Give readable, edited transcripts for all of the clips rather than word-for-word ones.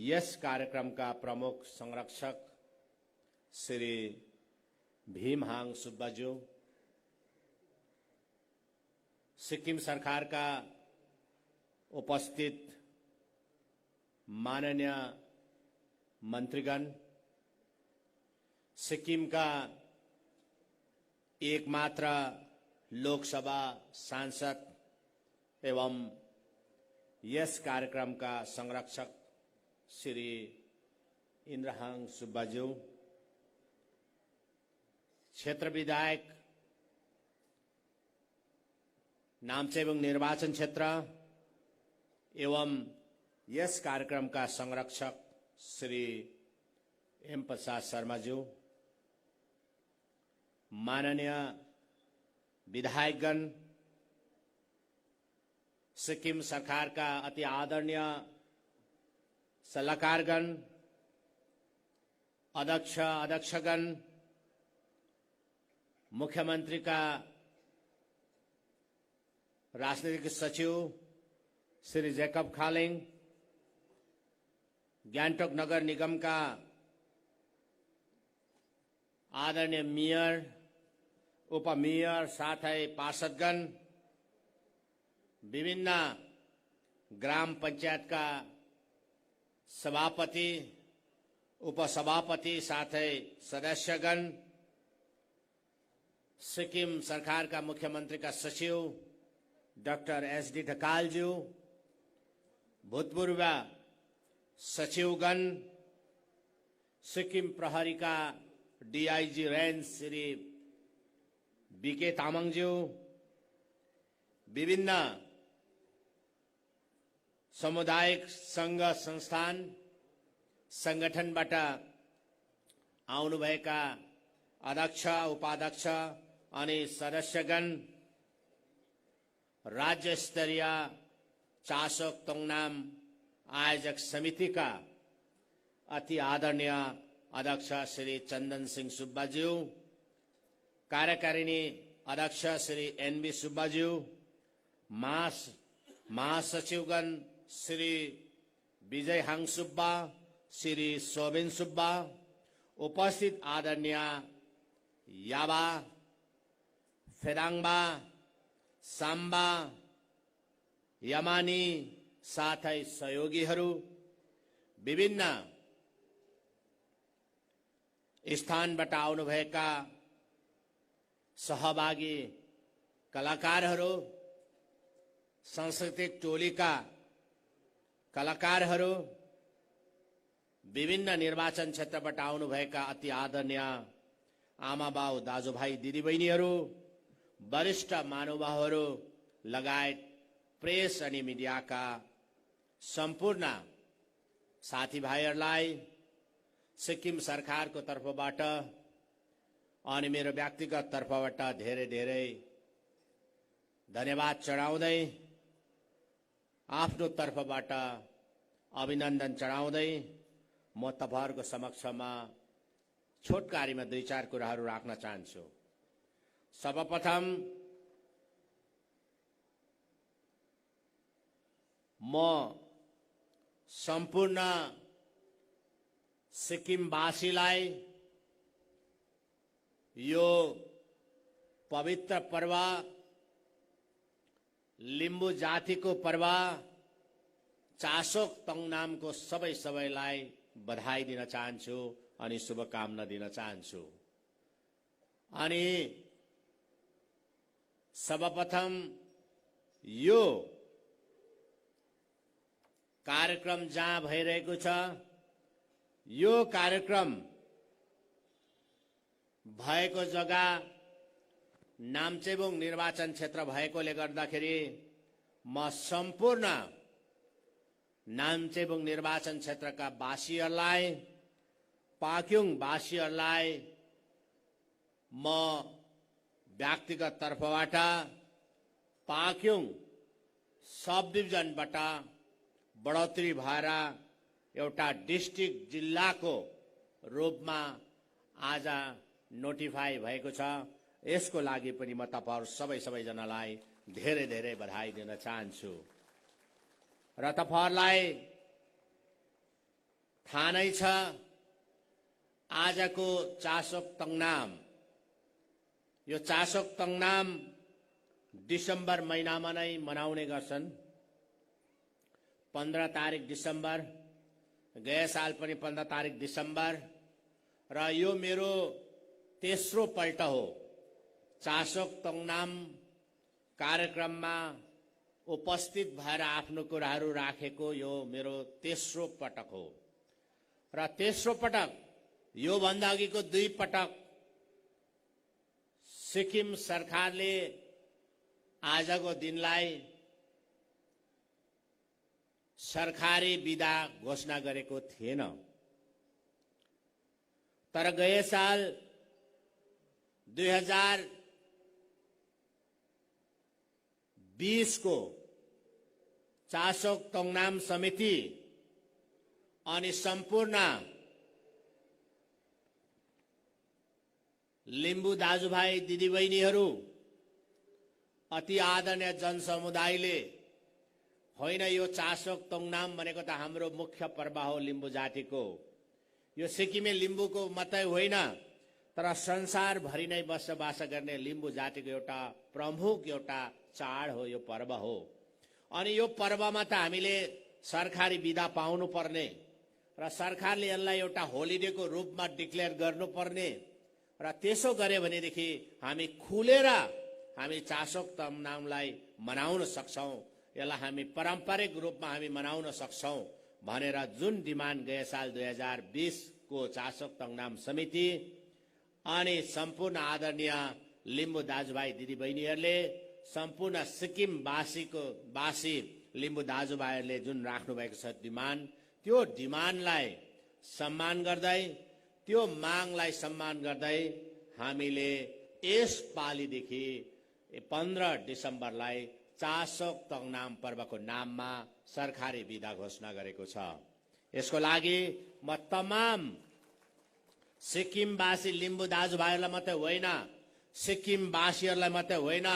यस कार्यक्रमका प्रमुख संरक्षक श्री भीमहाङ सुब्बाज्यू, सिक्किम सरकारका उपस्थित माननीय मंत्रीगण, सिक्किमका एकमात्र लोकसभा सांसद एवं यस कार्यक्रमका संरक्षक श्री इन्द्रहाङ सुब्बाज्यू, क्षेत्र विधायक नामचेबुङ निर्वाचन क्षेत्र एवं यस कार्यक्रमका संरक्षक श्री एम प्रसाद शर्माज्यू, माननीय विधायकगण, सिक्किम सरकारका अति आदरणीय सल्लाहकारगण, अध्यक्षगण, मुख्यमंत्री का राजनीतिक सचिव श्री जैकब खालिङ, गान्तोक नगर निगम का आदरणीय मेयर, उपमेयर साथै पार्षदगण, विभिन्न ग्राम पंचायत का सभापति, उपसभापति साथै सदस्यगण, सिक्किम सरकार का मुख्यमंत्री का सचिव डॉक्टर एस.डी. ढकालज्यू, भूतपूर्व सचिवगण, सिक्किम प्रहरी का डीआईजी रेंज श्री बीके तामाङज्यू, विभिन्न सामुदायिक संघ संस्थान संगठनबाट आउनुभएका अध्यक्ष, उपाध्यक्ष अनि सदस्यगण, राज्य स्तरीय चासोक तोङनाम आयोजक समिति का अति आदरणीय अध्यक्ष श्री चंदन सिंह सुब्बाज्यू, कार्यकारिणी अध्यक्ष श्री एनबी सुब्बाज्यू, महासचिवगण श्री विजय हाङ सुब्बा, श्री सोबिन सुब्बा, उपस्थित आदरणीय याबा, फेदाङबा, साम्बा, यमानी साथै सहयोगीहरू, विभिन्न स्थानबाट आउनुभएका सहभागी कलाकारहरू, सांस्कृतिक टोलीका कलाकारहरू, विभिन्न निर्वाचन क्षेत्रबाट आउनुभएका अति आदरणीय आमाबाउ, दाजुभाइ, दिदीबहिनीहरू, वरिष्ठ महानुभावहरू लगायत प्रेस अनि मिडियाका सम्पूर्ण साथीभाइहरूलाई सिक्किम सरकारको तर्फबाट अनि मेरो व्यक्तिगत तर्फबाट धेरै धेरै धन्यवाद चढाउँदै, आफ्नो तर्फबाट अभिनन्दन चढाउँदै म तपाईहरुको समक्षमा छोटकारीमा दुई चार कुराहरू राख्न चाहन्छु। सर्वप्रथम म सम्पूर्ण सिक्किमवासीलाई यो पवित्र पर्व, लिम्बू जातिको पर्व चासोक तोङनामको सबैलाई बधाई दिन चाहन्छु अनि शुभकामना दिन चाहन्छु। अनि सर्वप्रथम यो कार्यक्रम जहाँ भइरहेको छ, यो कार्यक्रम भएको जग्गा नामचेबुङ निर्वाचन क्षेत्र भएकोले गर्दाखेरि म सम्पूर्ण नामचेबुङ निर्वाचन क्षेत्रका वासीहरूलाई, पाक्योङ वासीहरूलाई म व्यक्तिगत तर्फबाट पाक्योङ सब डिभिजनबाट बढोत्तरी भएर एउटा डिस्ट्रिक्ट जिल्लाको रूपमा आज नोटिफाई भएको छ। यसको लागि पनि म तपाईहरु सबैजनालाई धेरै धेरै बधाई दिन चाहन्छु र तपाईहरुलाई थाहा नै छ आजको चासोक तङनाम, यो चासोक तङनाम डिसेम्बर महिनामा नै मनाउने गर्छन्। 15 तारिक डिसेम्बर, गए साल पनि 15 तारिक डिसेम्बर, र यो मेरो तेस्रो पल्ट हो चासोक तङनाम कार्यक्रममा उपस्थित भएर आफ्नो कुराहरू राखेको। यो मेरो तेस्रो पटक हो र तेस्रो पटक, यो भन्दा अघिको 2 पटक सिक्किम सरकारले आजको दिनलाई सरकारी बिदा घोषणा गरेको थिएन। तर गए साल 2020 को चासोक तङनाम समिति अनि सम्पूर्ण लिम्बू दाजुभाइ दिदीबहिनीहरू, अति आदरणीय जनसमुदायले, होइन यो चासोक तङनाम भनेको त हाम्रो मुख्य पर्व हो लिम्बू जातिको, यो सिक्किमे लिम्बूको मात्रै होइन तर संसारभरि नै बसोबास गर्ने लिम्बू जातिको एउटा प्रमुख एउटा चाड हो, यो पर्व हो। अनि यो पर्वमा त हामीले सरकारी बिदा पाउनु पर्ने र सरकारले यसलाई एउटा होलिडेको रूपमा डिक्लेयर गर्नुपर्ने, र त्यसो गरे भनेदेखि हामी खुलेर हामी चासोक तङनामलाई मनाउन सक्छौं, यसलाई हामी पारम्परिक रूपमा हामी मनाउन सक्छौं भनेर जुन डिमान्ड गए साल 2020 को चासोक तङनाम समिति अनि सम्पूर्ण आदरणीय लिम्बू दाजुभाइ दिदीबहिनीहरूले, सम्पूर्ण सिक्किमवासी लिम्बू दाजुभाइहरूले जुन राख्नु भएको छ डिमान्ड, त्यो डिमान्डलाई सम्मान गर्दै, त्यो मागलाई सम्मान गर्दै हामीले यस पालिदेखि 15 डिसेम्बरलाई चासोक तङनाम पर्वको नाममा सरकारी बिदा घोषणा गरेको छ। यसको लागि म तमाम सिक्किमवासी लिम्बू दाजुभाइहरूलाई मात्रै होइन, सिक्किमवासीहरूलाई मात्रै होइन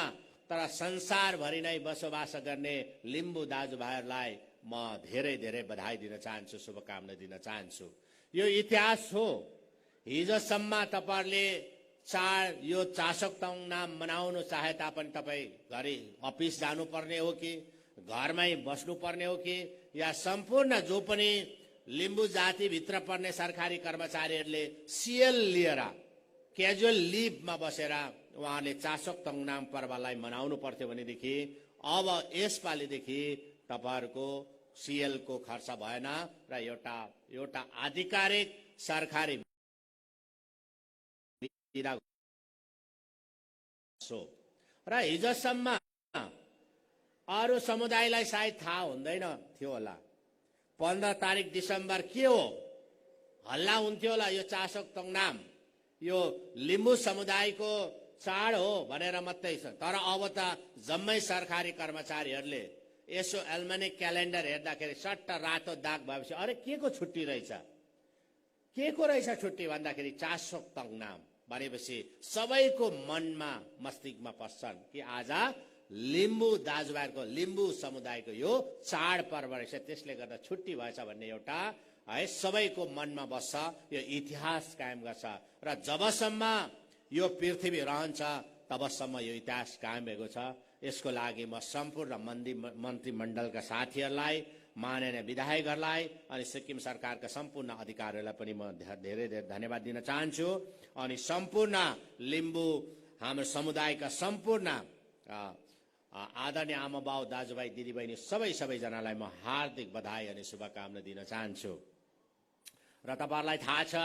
तर संसारभरि नै बसोबास गर्ने लिम्बू दाजुभाइहरूलाई म धेरै धेरै बधाई दिन चाहन्छु, शुभकामना दिन चाहन्छु। यो इतिहास हो। हिजोसम्म तपाईहरुले चाड यो चासोक तङनाम मनाउनु चाहे तापनि तपाई घरि अफिस जानुपर्ने हो कि घरमै बस्नुपर्ने हो कि या सम्पूर्ण जो पनि लिम्बू जाति भित्र पर्ने सरकारी कर्मचारीहरूले सीएल लिएर क्याजुअल लिभमा बसेर उहाँले चासोक तङनाम पर्वलाई मनाउनु पर्थ्यो भनेदेखि अब यसपालिदेखि तपाईहरुको सीएल को खर्च भएन र एउटा आधिकारिक सरकारी बिदा र हिजोसम्म अरु समुदायलाई सायद थाहा हुँदैन थियो होला 15 तारिक डिसेम्बर के हो, हल्ला हुन्थ्यो होला यो चासोक तङनाम यो लिम्बू समुदायको चाड हो भनेर मात्रै छ। तर अब त जम्मै सरकारी कर्मचारीहरूले यसो एल्मेनिक क्यालेन्डर हेर्दाखेरि सट्ट रातो दाग भएपछि अरे के को छुट्टी रहेछ, के को रहेछ छुट्टी भन्दाखेरि चासोक तङनाम भनेपछि सबैको मनमा मस्तिष्कमा पस्छन् कि आज लिम्बू दाजुभाइको लिम्बू समुदायको यो चाड पर्व रहेछ, त्यसले गर्दा छुट्टी भएछ भन्ने एउटा है सबैको मनमा बस्छ, यो इतिहास कायम गर्छ र जबसम्म यो पृथ्वी रहन्छ तबसम्म यो इतिहास कायम भएको छ। यसको लागि म सम्पूर्ण मन्त्रीमण्डलका साथीहरूलाई, माननीय विधायकहरूलाई अनि सिक्किम सरकारका सम्पूर्ण अधिकारीहरूलाई पनि म धेरै धेरै धन्यवाद दिन चाहन्छु अनि सम्पूर्ण लिम्बू हाम्रो समुदायका सम्पूर्ण आदरणीय आमा बाउ दाजुभाइ दिदीबहिनी सबैजनालाई म हार्दिक बधाई अनि शुभकामना दिन चाहन्छु। र तपाईहरुलाई थाहा छ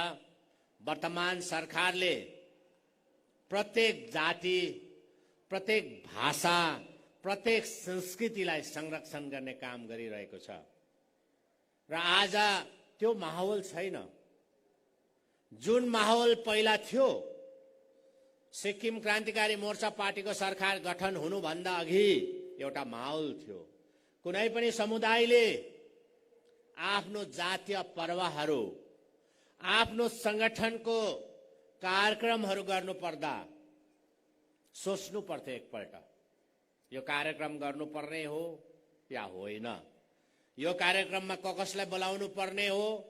वर्तमान सरकारले प्रत्येक जाति, प्रत्येक भाषा, प्रत्येक संस्कृतिलाई संरक्षण गर्ने काम गरिरहेको छ र आज त्यो माहौल छैन। जुन माहौल पहिला थियो, सिक्किम क्रान्तिकारी मोर्चा पार्टीको सरकार गठन हुनुभन्दा अघि एउटा माहौल थियो। कुनै पनि समुदायले आफ्नो जातीय पर्वहरू, आफ्नो संगठनको कार्यक्रमहरू गर्नुपर्दा सोच्नु पर्थ्यो एकपल्ट, यो कार्यक्रम गर्नुपर्ने हो या होइन, यो कार्यक्रममा कसलाई बोलाउनु पर्ने हो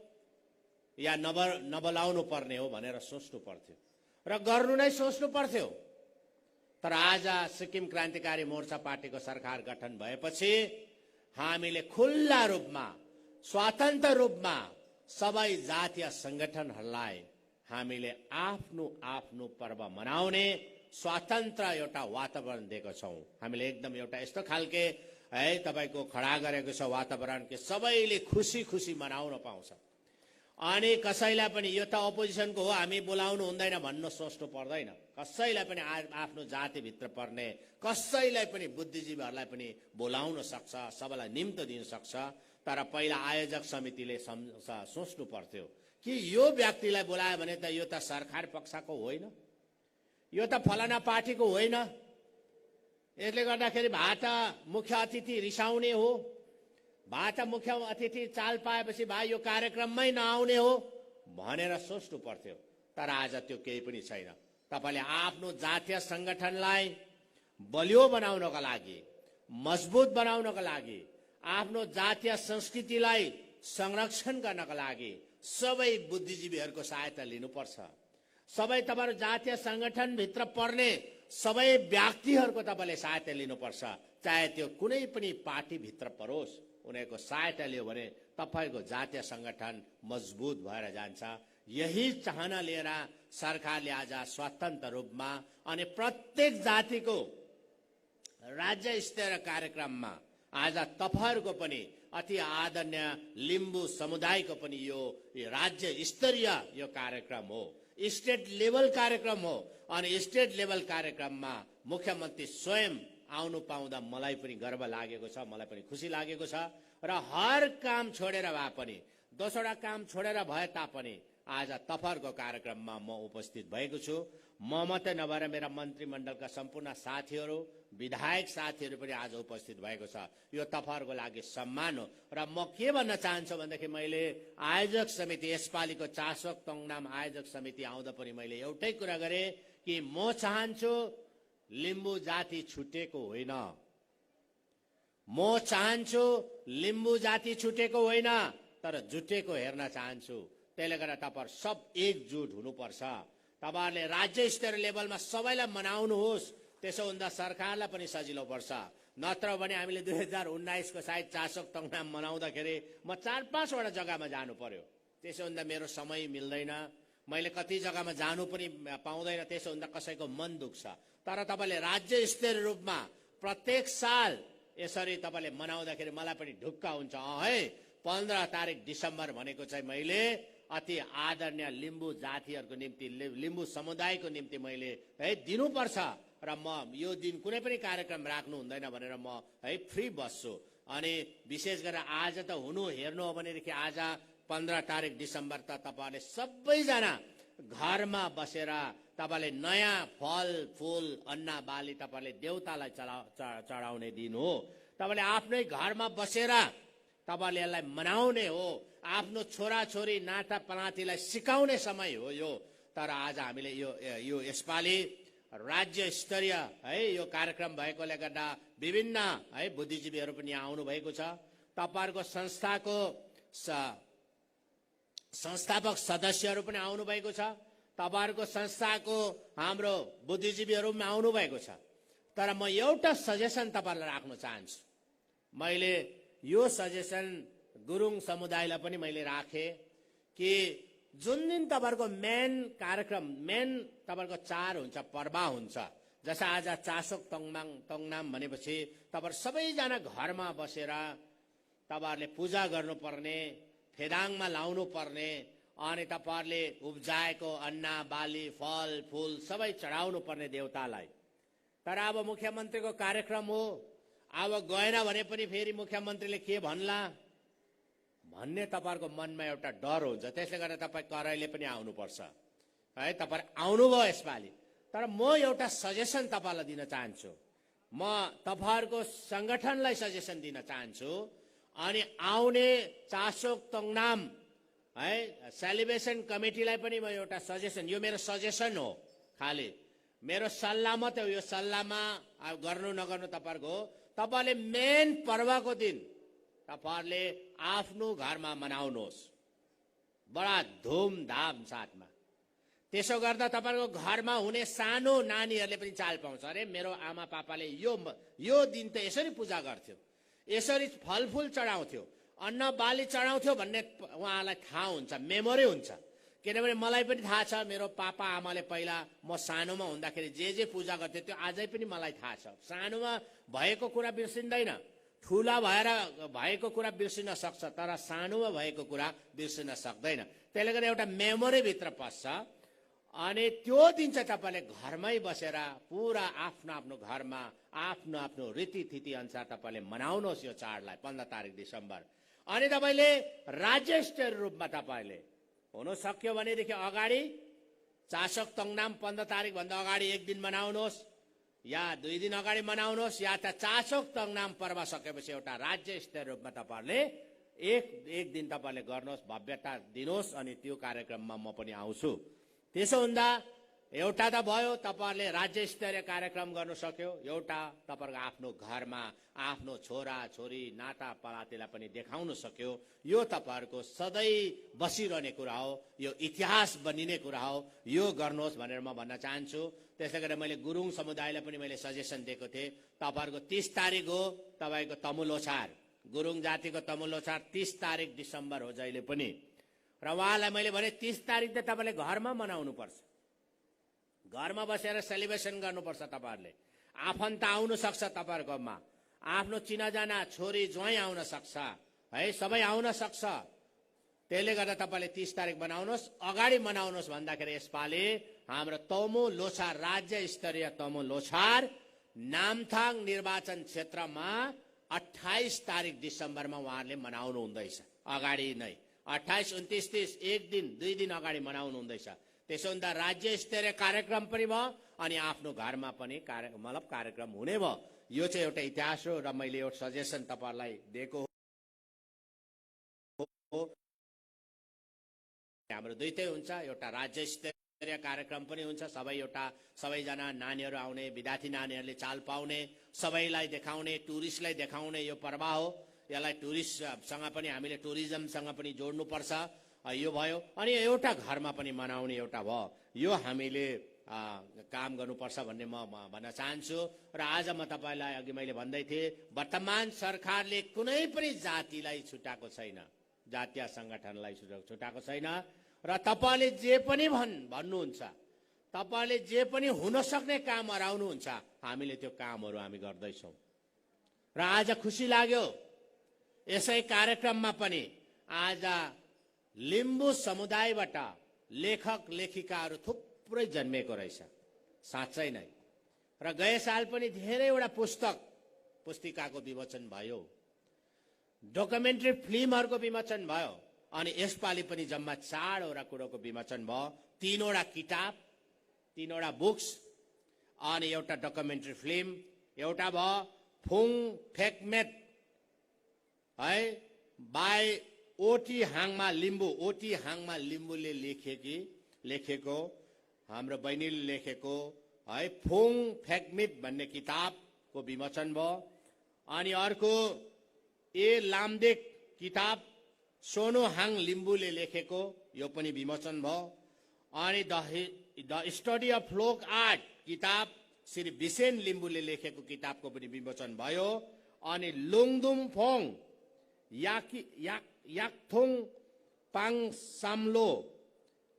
या नबोलाउनु पर्ने हो भनेर सोच्नु पर्थ्यो र गर्नु नै सोच्नु पर्थ्यो। तर आज सिक्किम क्रान्तिकारी मोर्चा पार्टीको सरकार गठन भएपछि हामीले खुल्ला रूपमा स्वतन्त्र रूपमा सबै जातीय संगठनहरूलाई हामीले आफ्नो आफ्नो पर्व मनाउने स्वतन्त्र एउटा वातावरण दिएको छौं। हामीले एकदम एउटा यस्तो खालके तपाईको खडा गरेको छ वातावरण के सबैले खुसी खुसी मनाउन पाउँछ। अनि कसैलाई पनि यो त अपोजिसनको हो हामी बोलाउनु हुँदैन भन्न सोच्नु पर्दैन। कसैलाई पनि आफ्नो जातिभित्र पर्ने कसैलाई पनि बुद्धिजीवीहरूलाई पनि बोलाउन सक्छ, सबैलाई निम्तो दिन सक्छ। तर पहिला आयोजक समितिले सोच्नु पर्थ्यो कि यो व्यक्तिलाई बोलायो भने त यो त सरकार पक्षको होइन, यो त फलाना पार्टीको होइन, यसले गर्दाखेरि भात मुख्य अतिथि रिसाउने हो, भात मुख्य अतिथि चाल पाएपछि भाइ यो कार्यक्रममै नआउने हो भनेर सोच्नु पर्थ्यो। तर आज त्यो केही पनि छैन। तपाईले आफ्नो जातीय संगठनलाई बलियो बनाउनका लागि, मजबुत बनाउनका लागि, आफ्नो जातीय संस्कृतिलाई संरक्षण गर्नका लागि सबै बुद्धिजीवीहरूको सहायता लिनुपर्छ। सबै तपाईहरु जातीय संगठन भित्र पर्ने सबै व्यक्तिहरूको तपाईले सहायता लिनुपर्छ। चाहे त्यो कुनै पनि पार्टी भित्र परोस्, उनीहरूको सहायता लियो भने तपाईको जातीय संगठन मजबुत भएर जान्छ। यही चाहना लिएर सरकारले आज स्वतन्त्र रूपमा अनि प्रत्येक जातिको राज्य स्तरीय कार्यक्रममा आज तपाईहरुको पनि अति आदरणीय लिम्बू समुदायको पनि यो राज्य स्तरीय यो कार्यक्रम हो, स्टेट लेभल कार्यक्रम हो। अनि स्टेट लेभल कार्यक्रममा मुख्यमन्त्री स्वयं आउनु पाउँदा मलाई पनि गर्व लागेको छ, मलाई पनि खुसी लागेको छ। र हर काम छोडेर भए पनि, दोस्रो काम छोडेर भए तापनि आज तपाईहरुको कार्यक्रममा म उपस्थित भएको छु। म मात्रै नभएर मेरा मन्त्रीमण्डलका सम्पूर्ण साथीहरू, विधायक साथीहरू पनि आज उपस्थित भएको छ। यो तपाईहरुको लागि सम्मान हो। र म के भन्न चाहन्छु भनेदेखि मैले आयोजक समिति यसपालिको चासोक तोङनाम आयोजक समिति आउँदा पनि मैले एउटै कुरा गरे कि म चाहन्छु लिम्बू जाति छुटेको होइन, म चाहन्छु लिम्बू जाति छुटेको होइन तर जुटेको हेर्न चाहन्छु। त्यसले गर्दा तपाईहरु सब एकजुट हुनुपर्छ। तपाईहरुले राज्य स्तरीय लेभलमा सबैलाई मनाउनुहोस्, त्यसो हुँदा सरकारलाई पनि सजिलो पर्छ। नत्र भने हामीले 2019 को सायद चासोक तोङनाम मनाउँदाखेरि म 4-5 वटा जग्गामा जानु पर्यो। त्यसो हुँदा मेरो समय मिल्दैन, मैले कति जग्गामा जानु पनि पाउँदैन। त्यसो हुँदा कसैको मन दुख्छ। तर तपाईले राज्य स्तरीय रूपमा प्रत्येक साल यसरी तपाईले मनाउँदाखेरि मलाई पनि ढुक्क हुन्छ। है 15 तारिक डिसेम्बर भनेको चाहिँ मैले अति आदरणीय लिम्बू जातिहरुको निम्ति, लिम्बू समुदायको निम्ति मैले दिनुपर्छ। र म यो दिन कुनै पनि कार्यक्रम राख्नु हुँदैन भनेर म फ्री बस्छु। अनि विशेष गरेर आज त हुनु हेर्नु हो भनेदेखि आज 15 तारिक डिसेम्बर त तपाईहरुले सबैजना घरमा बसेर तपाईले नयाँ फल फूल अन्न बाली तपाईले देवतालाई चढाउने दिन हो। तपाईले आफ्नै घरमा बसेर तपाईले यसलाई मनाउने हो। आफ्नो छोरा छोरी नाता पनातीलाई सिकाउने समय हो यो। तर आज हामीले यो यसपालि राज्य स्तरीय यो कार्यक्रम भएकोले गर्दा विभिन्न बुद्धिजीवीहरू पनि आउनु भएको छ। तपाईहरुको संस्थाको संस्थापक सदस्यहरू पनि आउनु भएको छ। तपाईहरुको संस्थाको हाम्रो बुद्धिजीवीहरू पनि आउनु भएको छ। तर म एउटा सजेसन तपाईहरुलाई राख्न चाहन्छु। मैले यो सजेसन गुरुङ समुदायलाई पनि मैले राखे कि जुन दिन तपाईहरुको मेन कार्यक्रम, मेन तपाईहरुको चाड हुन्छ, पर्व हुन्छ, जसै आज चासोक तोङनाम भनेपछि तपाईहरु सबैजना घरमा बसेर तपाईहरुले पूजा गर्नुपर्ने, फेदाङमा लाउनु पर्ने, अनि तपाईहरुले उब्जाएको अन्न बाली फल फूल सबै चढाउनु पर्ने देवतालाई। तर अब मुख्यमन्त्रीको कार्यक्रम हो, अब गएन भने पनि फेरि मुख्यमन्त्रीले के भन्ला भन्ने तपाईहरुको मनमा एउटा डर हुन्छ। त्यसले गर्दा तपाई कराइले पनि आउनुपर्छ। तपाईहरु आउनुभयो यसपालि। तर म एउटा सजेसन तपाईलाई दिन चाहन्छु। म तपाईहरुको संगठनलाई सजेसन दिन चाहन्छु। अनि आउने चासोक तोङनाम सेलिब्रेसन कमिटीलाई पनि म एउटा सजेसन, यो मेरो सजेसन हो, खाली मेरो सल्लाह मात्रै हो। यो सल्लाहमा गर्नु नगर्नु तपाईहरुको हो। तपाईले मेन पर्वको दिन तपाईहरुले आफ्नो घरमा मनाउनुहोस्। बडा धुमधाम साथमा। त्यसो गर्दा तपाईको घरमा हुने सानो नानीहरूले पनि चाल पाउँछ, अरे मेरो आमा पापाले यो दिन त यसरी पूजा गर्थ्यो, यसरी फलफुल चढाउँथ्यो, अन्न बाली चढाउँथ्यो भन्ने उहाँलाई थाहा हुन्छ, मेमोरी हुन्छ। किनभने मलाई पनि थाहा छ, मेरो पापा आमाले पहिला म सानोमा हुँदाखेरि जे पूजा गर्थे त्यो अझै पनि मलाई थाहा छ। सानोमा भएको कुरा बिर्सिँदैन, ठुला भएर भएको कुरा बिर्सिन सक्छ, तर सानोमा भएको कुरा बिर्सिन सक्दैन। त्यसले गर्दा एउटा मेमोरी भित्र पस्छ। अनि त्यो दिन चाहिँ तपाईले घरमै बसेर पुरा आफ्नो आफ्नो घरमा आफ्नो आफ्नो रीतिथिति अनुसार तपाईले मनाउनुहोस् यो चाडलाई 15 तारिक डिसेम्बर। अनि तपाईले राज्य स्तरीय रूपमा तपाईले हुन सक्यो भनेदेखि अगाडि चासोक तोङनाम 15 तारिक भन्दा अगाडि एक दिन मनाउनुहोस्, या 2 दिन अगाडि मनाउनुहोस्, या त चासोक तोङनाम पर्व सकेपछि एउटा राज्य स्तरीय रूपमा तपाईले एक दिन तपाईले गर्नुहोस्, भव्यता दिनुहोस्। अनि त्यो कार्यक्रममा म पनि आउँछु। त्यसो हुँदा एउटा त भयो तपाईहरुले राज्य स्तरीय कार्यक्रम गर्न सक्यो, एउटा तपाईहरुको आफ्नो घरमा आफ्नो छोरा छोरी नाता पलातीलाई पनि देखाउन सक्यो। यो तपाईहरुको सधैँ बसिरहने कुरा हो, यो इतिहास बनिने कुरा हो, यो गर्नुहोस् भनेर म भन्न चाहन्छु। त्यसैगरी मैले गुरुङ समुदायलाई पनि मैले सजेसन दिएको थिएँ, तपाईहरुको 30 तारिक हो तपाईको तमु लोछार, गुरुङ जातिको तमु लोछार 30 तारिक डिसेम्बर हो जहिले पनि। र उहाँलाई मैले भने 30 तारिक त तपाईले घरमा मनाउनु पर्छ, घरमा बसेर सेलिब्रेसन गर्नुपर्छ। तपाईहरुले आफन्त आउन सक्छ, तपाईहरुकोमा आफ्नो चिनाजाना छोरी ज्वाइँ आउन सक्छ है, सबै आउन सक्छ। त्यसले गर्दा तपाईले 30 तारिक मनाउनुहोस्, अगाडि मनाउनुहोस् भन्दाखेरि यसपालि हाम्रो तमु लोछार राज्य स्तरीय तमु लोछार नामथाङ निर्वाचन क्षेत्रमा 28 तारिक डिसेम्बरमा उहाँहरूले मनाउनु हुँदैछ। अगाडि नै 28, 29, 30 एक दिन 2 दिन अगाडि मनाउनु हुँदैछ। त्यसो हुँदा राज्य स्तरीय कार्यक्रम पनि भयो अनि आफ्नो घरमा पनि कार्यक्रम हुने भयो। यो चाहिँ एउटा इतिहास हो र मैले एउटा सजेसन तपाईहरुलाई दिएको हो। हाम्रो दुईटै हुन्छ, एउटा राज्य स्तरीय कार्यक्रम पनि हुन्छ, सबैजना नानीहरू आउने, विद्यार्थी नानीहरूले चाल पाउने, सबैलाई देखाउने, टुरिस्टलाई देखाउने यो पर्व हो। यसलाई टुरिस्टसँग पनि हामीले टुरिज्मसँग पनि जोड्नुपर्छ, यो भयो। अनि एउटा घरमा पनि मनाउने एउटा भयो, यो हामीले काम गर्नुपर्छ भन्ने म भन्न चाहन्छु। र आज म तपाईलाई अघि मैले भन्दै थिएँ, वर्तमान सरकारले कुनै पनि जातिलाई छुटाएको छैन, जातीय संगठनलाई छुटाएको छैन। र तपाईले जे पनि भन्नुहुन्छ, तपाईले जे पनि हुन सक्ने काम हराउनुहुन्छ, हामीले त्यो कामहरू हामी गर्दैछौँ। र आज खुसी लाग्यो यसै कार्यक्रममा पनि आज लिम्बू समुदायबाट लेखक लेखिकाहरू थुप्रै जन्मेको रहेछ, साँच्चै नै। र गए साल पनि धेरैवटा पुस्तिकाको विमोचन भयो, डकुमेन्ट्री फिल्महरूको विमोचन भयो। अनि यसपालि पनि जम्मा 4वटा कुरोको विमोचन भयो, 3वटा किताब, 3वटा बुक्स अनि एउटा डकुमेन्ट्री फिल्म। एउटा भयो फुङ फेकमेट है बाई ओटी हाङमा लिम्बू, ओटी हाङमा लिम्बूले लेखेको हाम्रो बहिनीले लेखेको है फुङ फेकमिट भन्ने किताबको विमोचन भयो। अनि अर्को ए लामदेक किताब सोनो हाङ लिम्बूले लेखेको, यो पनि विमोचन भयो। अनि the study of folk art किताब श्री बिसेन लिम्बूले लेखेको किताबको पनि विमोचन भयो। अनि लुङदुम फोङ याकथोङ पाङ साम्लो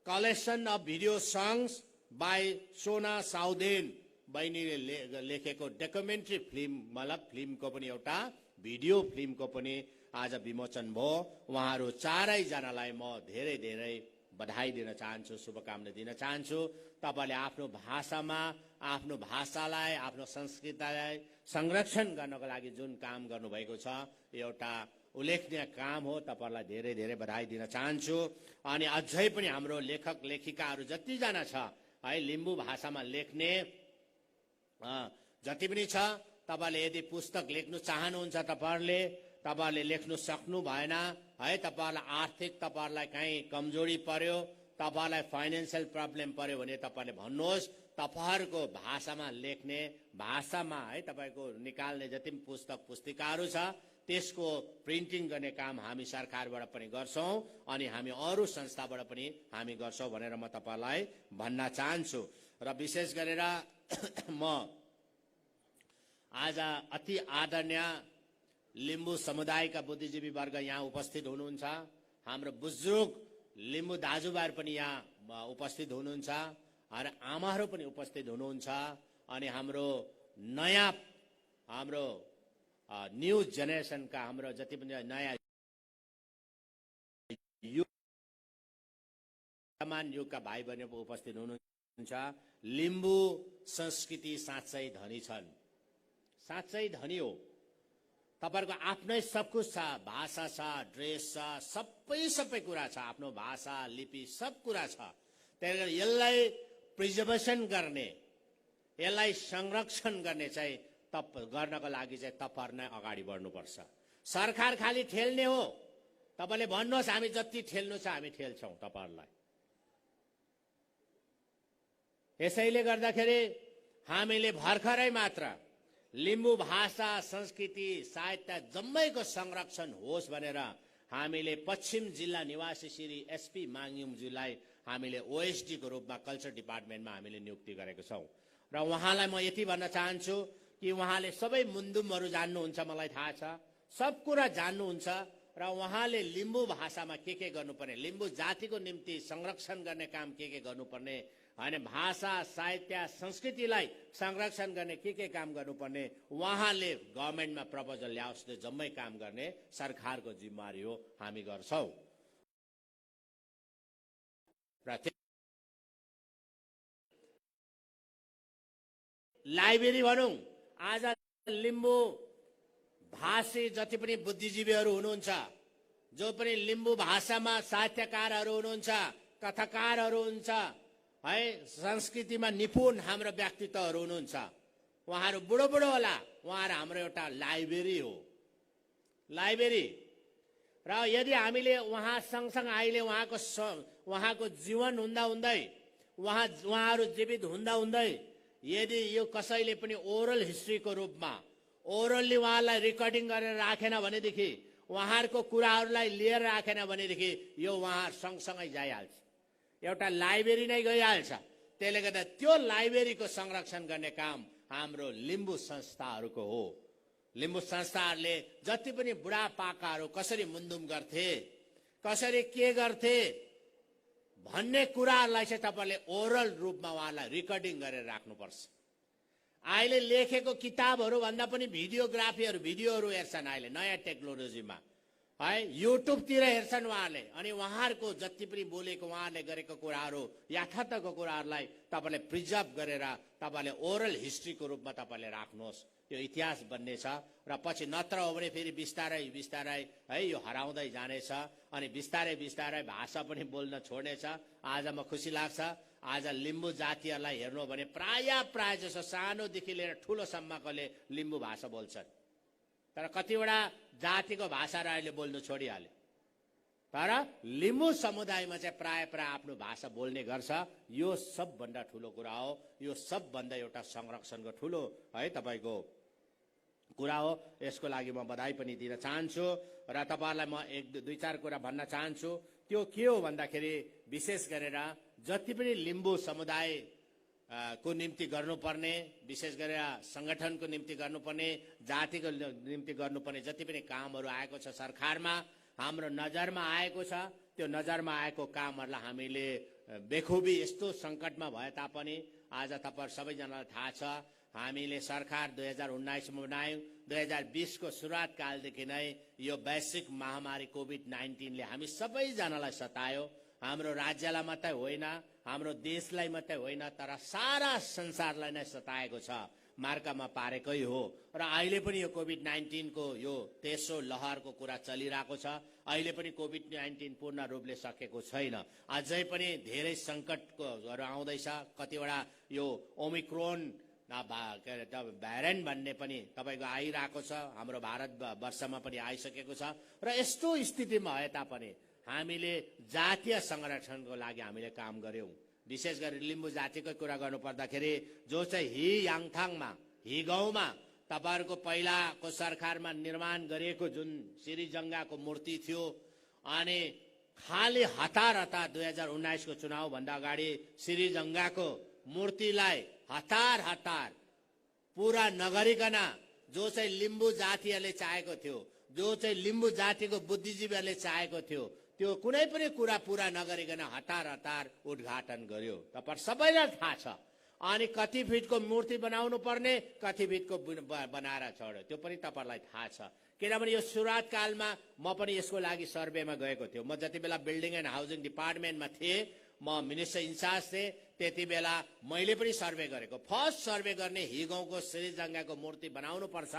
collection of video songs by Sona Saudain बहिनीले लेखेको डकुमेन्ट्री फिल्म, मतलब फिल्मको पनि एउटा भिडियो फिल्मको पनि आज विमोचन भयो। उहाँहरू चारैजनालाई म धेरै धेरै बधाई दिन चाहन्छु, शुभकामना दिन चाहन्छु। तपाईले आफ्नो भाषामा आफ्नो भाषालाई, आफ्नो संस्कृतिलाई संरक्षण गर्नको लागि जुन काम गर्नुभएको छ, एउटा उल्लेखनीय काम हो। तपाईलाई धेरै धेरै बधाई दिन चाहन्छु। अनि अझै पनि हाम्रो लेखक लेखिकाहरू जतिजना छ है लिम्बू भाषामा लेख्ने जति पनि छ, तपाईले यदि पुस्तक लेख्नु चाहनुहुन्छ, तपाईहरुले लेख्नु सक्नु भएन है, तपाईहरुलाई आर्थिक तपाईहरुलाई कहीँ कमजोरी पर्यो, तपाईहरुलाई फाइनान्शियल प्रब्लम पर्यो भने तपाईले भन्नुहोस्। तपाईहरुको भाषामा लेख्ने, भाषामा है तपाईको निकाल्ने जति पनि पुस्तक पुस्तिकाहरू छ, त्यसको प्रिन्टिङ गर्ने काम हामी सरकारबाट पनि गर्छौं अनि हामी अरू संस्थाबाट पनि हामी गर्छौं भनेर म तपाईलाई भन्न चाहन्छु। र विशेष गरेर म आज अति आदरणीय लिम्बू समुदायका बुद्धिजीवी वर्ग यहाँ उपस्थित हुनुहुन्छ, हाम्रो बुजुर्ग लिम्बू दाजुभाइहरू पनि यहाँ उपस्थित हुनुहुन्छ र आमाहरू पनि उपस्थित हुनुहुन्छ अनि हाम्रो नयाँ हाम्रो न्यू जेनेरेसनका हाम्रो जति पनि नयाँ वर्तमान युगका भाइ बहिनीहरू उपस्थित हुनुहुन्छ। लिम्बू संस्कृति साँच्चै धनी छन्, साँच्चै धनी हो। तपाईहरुको आफ्नै सब कुछ छ, भाषा छ, ड्रेस छ, सबै कुरा छ, आफ्नो भाषा लिपि सब कुरा छ। त्यसैले यसलाई प्रिजर्भेसन गर्ने, यसलाई संरक्षण गर्ने चाहिँ गर्नको लागि चाहिँ तपाईहरु नै अगाडि बढ्नुपर्छ। सरकार खाली ठेल्ने हो, तपाईले भन्नुहोस् हामी जति ठेल्नु छ हामी ठेल्छौं तपाईहरुलाई। यसैले गर्दाखेरि हामीले भर्खरै मात्र लिम्बू भाषा संस्कृति साहित्य जम्मैको संरक्षण होस् भनेर हामीले पश्चिम जिल्ला निवासी श्री एसपी माङयुमज्यूलाई हामीले ओएसडी को रूपमा कल्चर डिपार्टमेन्टमा हामीले नियुक्ति गरेको छौं। र उहाँलाई म यति भन्न चाहन्छु कि उहाँले सबै मुन्दुमहरु जान्नुहुन्छ, मलाई थाहा छ, सब कुरा जान्नुहुन्छ र उहाँले लिम्बू भाषामा के गर्नुपर्ने, लिम्बू जातिको निम्ति संरक्षण गर्ने काम के गर्नुपर्ने, हैन भाषा साहित्य संस्कृतिलाई संरक्षण गर्ने के काम गर्नुपर्ने उहाँले गभर्नमेन्टमा प्रपोजल ल्याओस्, त्यो जम्मै काम गर्ने सरकारको जिम्मेवारी हो, हामी गर्छौं। र लाइब्रेरी भनौं, आज लिम्बू भाषी जति पनि बुद्धिजीवीहरू हुनुहुन्छ, जो पनि लिम्बू भाषामा साहित्यकारहरू हुनुहुन्छ, कथाकारहरू हुनुहुन्छ है, संस्कृतिमा निपुण हाम्रो व्यक्तित्वहरू हुनुहुन्छ, उहाँहरू बुढो होला, उहाँहरू हाम्रो एउटा लाइब्रेरी हो, लाइब्रेरी। र यदि हामीले उहाँ सँगसँगै अहिले उहाँको जीवन हुँदै उहाँहरू जीवित हुँदै यदि यो कसैले पनि ओरल हिस्ट्रीको रूपमा ओरल्ली उहाँलाई रेकर्डिङ गरेर राखेन भनेदेखि, उहाँहरूको कुराहरूलाई लिएर राखेन भनेदेखि यो उहाँ सँगसँगै जाइहाल्छ, एउटा लाइब्रेरी नै गइहाल्छ। त्यसले गर्दा त्यो लाइब्रेरीको संरक्षण गर्ने काम हाम्रो लिम्बू संस्थाहरूको हो। लिम्बू संस्थाहरूले जति पनि बुढापाकाहरू कसरी मुन्दुम गर्थे, कसरी के गर्थे भन्ने कुराहरूलाई चाहिँ तपाईले ओरल रूपमा उहाँलाई रेकर्डिङ गरेर राख्नुपर्छ। अहिले लेखेको किताबहरू भन्दा पनि भिडियोग्राफीहरू भिडियोहरू हेर्छन् अहिले नयाँ टेक्नोलोजीमा है, युट्युबतिर हेर्छन् उहाँहरूले, अनि उहाँहरूको जति पनि बोलेको उहाँहरूले गरेको कुराहरू यथार्थको कुराहरूलाई तपाईले प्रिजर्भ गरेर तपाईले ओरल हिस्ट्रीको रूपमा तपाईले राख्नुहोस्, त्यो इतिहास बन्ने छ। र पछि नत्र हो भने फेरि बिस्तारै है यो हराउँदै जानेछ अनि बिस्तारै भाषा पनि बोल्न छोड्नेछ। आज म खुसी लाग्छ, आज लिम्बू जातिहरूलाई हेर्नु भने प्राय जसो सानोदेखि लिएर ठुलोसम्मकोले लिम्बू भाषा बोल्छन्, तर कतिवटा जातिको भाषाहरू अहिले बोल्नु छोडिहाल्यो। तर लिम्बू समुदायमा चाहिँ प्राय आफ्नो भाषा बोल्ने गर्छ। यो सबभन्दा ठुलो कुरा हो, यो सबभन्दा एउटा संरक्षणको ठुलो है तपाईको कुरा हो। यसको लागि म बधाई पनि दिन चाहन्छु र तपाईहरुलाई म एक दुई चार कुरा भन्न चाहन्छु। त्यो के हो भन्दाखेरि विशेष गरेर जति पनि लिम्बू समुदाय को निम्ति गर्नुपर्ने, विशेष गरेर संगठनको निम्ति गर्नुपर्ने, जातिको निम्ति गर्नुपर्ने जति पनि कामहरू आएको छ सरकारमा, हाम्रो नजरमा आएको छ, त्यो नजरमा आएको कामहरूलाई हामीले बेखुबी यस्तो संकटमा भए तापनि आज तपाईहरु सबैजनालाई थाहा छ, हामीले सरकार 2019 मा बनायौं। 2020 को सुरुवात कालदेखि नै यो वैश्विक महामारी कोभिड-19 ले हामी सबैजनालाई सतायो। हाम्रो राज्यलाई मात्रै होइन, हाम्रो देशलाई मात्रै होइन, तर सारा संसारलाई नै सताएको छ, मार्कामा पारेकै हो। र अहिले पनि यो कोभिड-19 को यो तेस्रो लहरको कुरा चलिरहेको छ। अहिले पनि कोभिड-19 पूर्ण रूपले सकेको छैन, अझै पनि धेरै संकटहरू आउँदैछ। कतिवटा यो ओमिक्रोन भ्यारिएन्ट भन्ने पनि तपाईको आइरहेको छ, हाम्रो भारतवर्षमा पनि आइसकेको छ। र यस्तो स्थितिमा भए तापनि हामीले जातीय संरक्षणको लागि हामीले काम गर्यौं। विशेष गरी लिम्बू जातिको कुरा गर्नु पर्दाखेरि जो चाहिँ हि याङथाङमा, हि गाउँमा तपाईहरुको पहिलाको सरकारमा निर्माण गरिएको जुन श्रीजंगाको मूर्ति थियो अनि खाली हतार 2019 को चुनाव भन्दा अगाडि श्रीजंगाको मूर्तिलाई हतार पूरा नगरिकन जो चाहिँ लिम्बू जातिहरूले चाहेको थियो, जो चाहिँ लिम्बू जातिको बुद्धिजीवीहरूले चाहेको थियो, त्यो कुनै पनि कुरा पूरा नगरिकन हतार उद्घाटन गर्यो। तपाईहरु सबैलाई थाहा छ। अनि कति फिटको मूर्ति बनाउनु पर्ने, कति फिटको बनाएर छोड्यो, त्यो पनि तपाईहरुलाई थाहा छ। किनभने यो सुरुवात कालमा म पनि यसको लागि सर्वेमा गएको थियो। म जति बेला बिल्डिङ एन्ड हाउसिङ डिपार्टमेन्टमा थिए, म मिनिस्टर इन्चार्ज थिए, त्यति बेला मैले पनि सर्वे गरेको। फर्स्ट सर्वे गर्ने हिगाउँको श्रीजंगाको मूर्ति बनाउनु पर्छ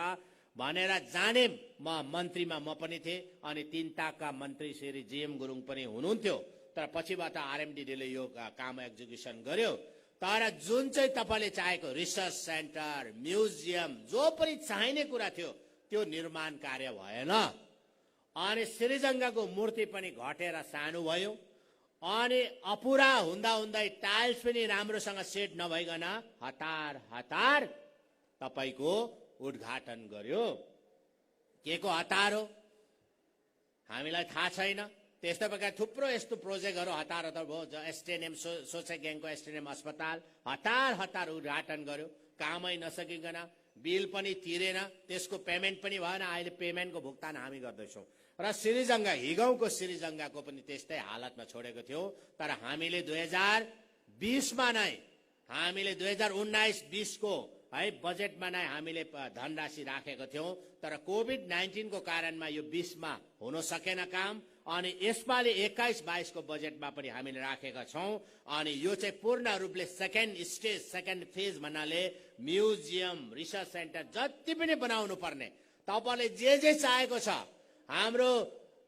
भनेर जाने म मन्त्रीमा म पनि थिए अनि 3 ताका मन्त्री श्री जीएम गुरुङ पनि हुनुहुन्थ्यो। तर पछिबाट आरएमडीले यो काम एक्जिक्युसन गर्यो। तर जुन चाहिँ तपाईले चाहेको रिसर्च सेन्टर, म्युजियम, जो पनि चाहिने कुरा थियो त्यो निर्माण कार्य भएन। अनि श्रीजंगाको मूर्ति पनि घटेर सानो भयो अनि अपुरा हुँदै टाइल्स पनि राम्रोसँग सेट नभइकन हतार तपाईको उद्घाटन गर्यो। के को हतार हो हामीलाई थाहा छैन। त्यस्तै प्रकार थुप्रो यस्तो प्रोजेक्टहरु हतार भयो। एसटीएनएम सोसेग्याङको एसटीएनएम अस्पताल हतार उद्घाटन गर्यो, कामै नसकिकन, बिल पनि तिरेन, त्यसको पेमेन्ट पनि भएन। अहिले पेमेन्टको भुक्तान हामी गर्दैछौँ। र श्रीजंगा हिगाउँको श्रीजंगाको पनि त्यस्तै हालतमा छोडेको थियो। तर हामीले 2020 मा नै हामीले 2019-20 को है बजेटमा नै हामीले धनराशि राखेको थियौं। तर कोभिड-19 को कारणमा यो 20 मा हुन सकेन काम। अनि यसपालि 21-22 को बजेटमा पनि हामीले राखेका छौं। अनि यो चाहिँ पूर्ण रूपले सेकेन्ड फेज भन्नाले म्युजियम, रिसर्च सेन्टर जति पनि बनाउनु पर्ने, तपाईले जे चाहेको छ, हाम्रो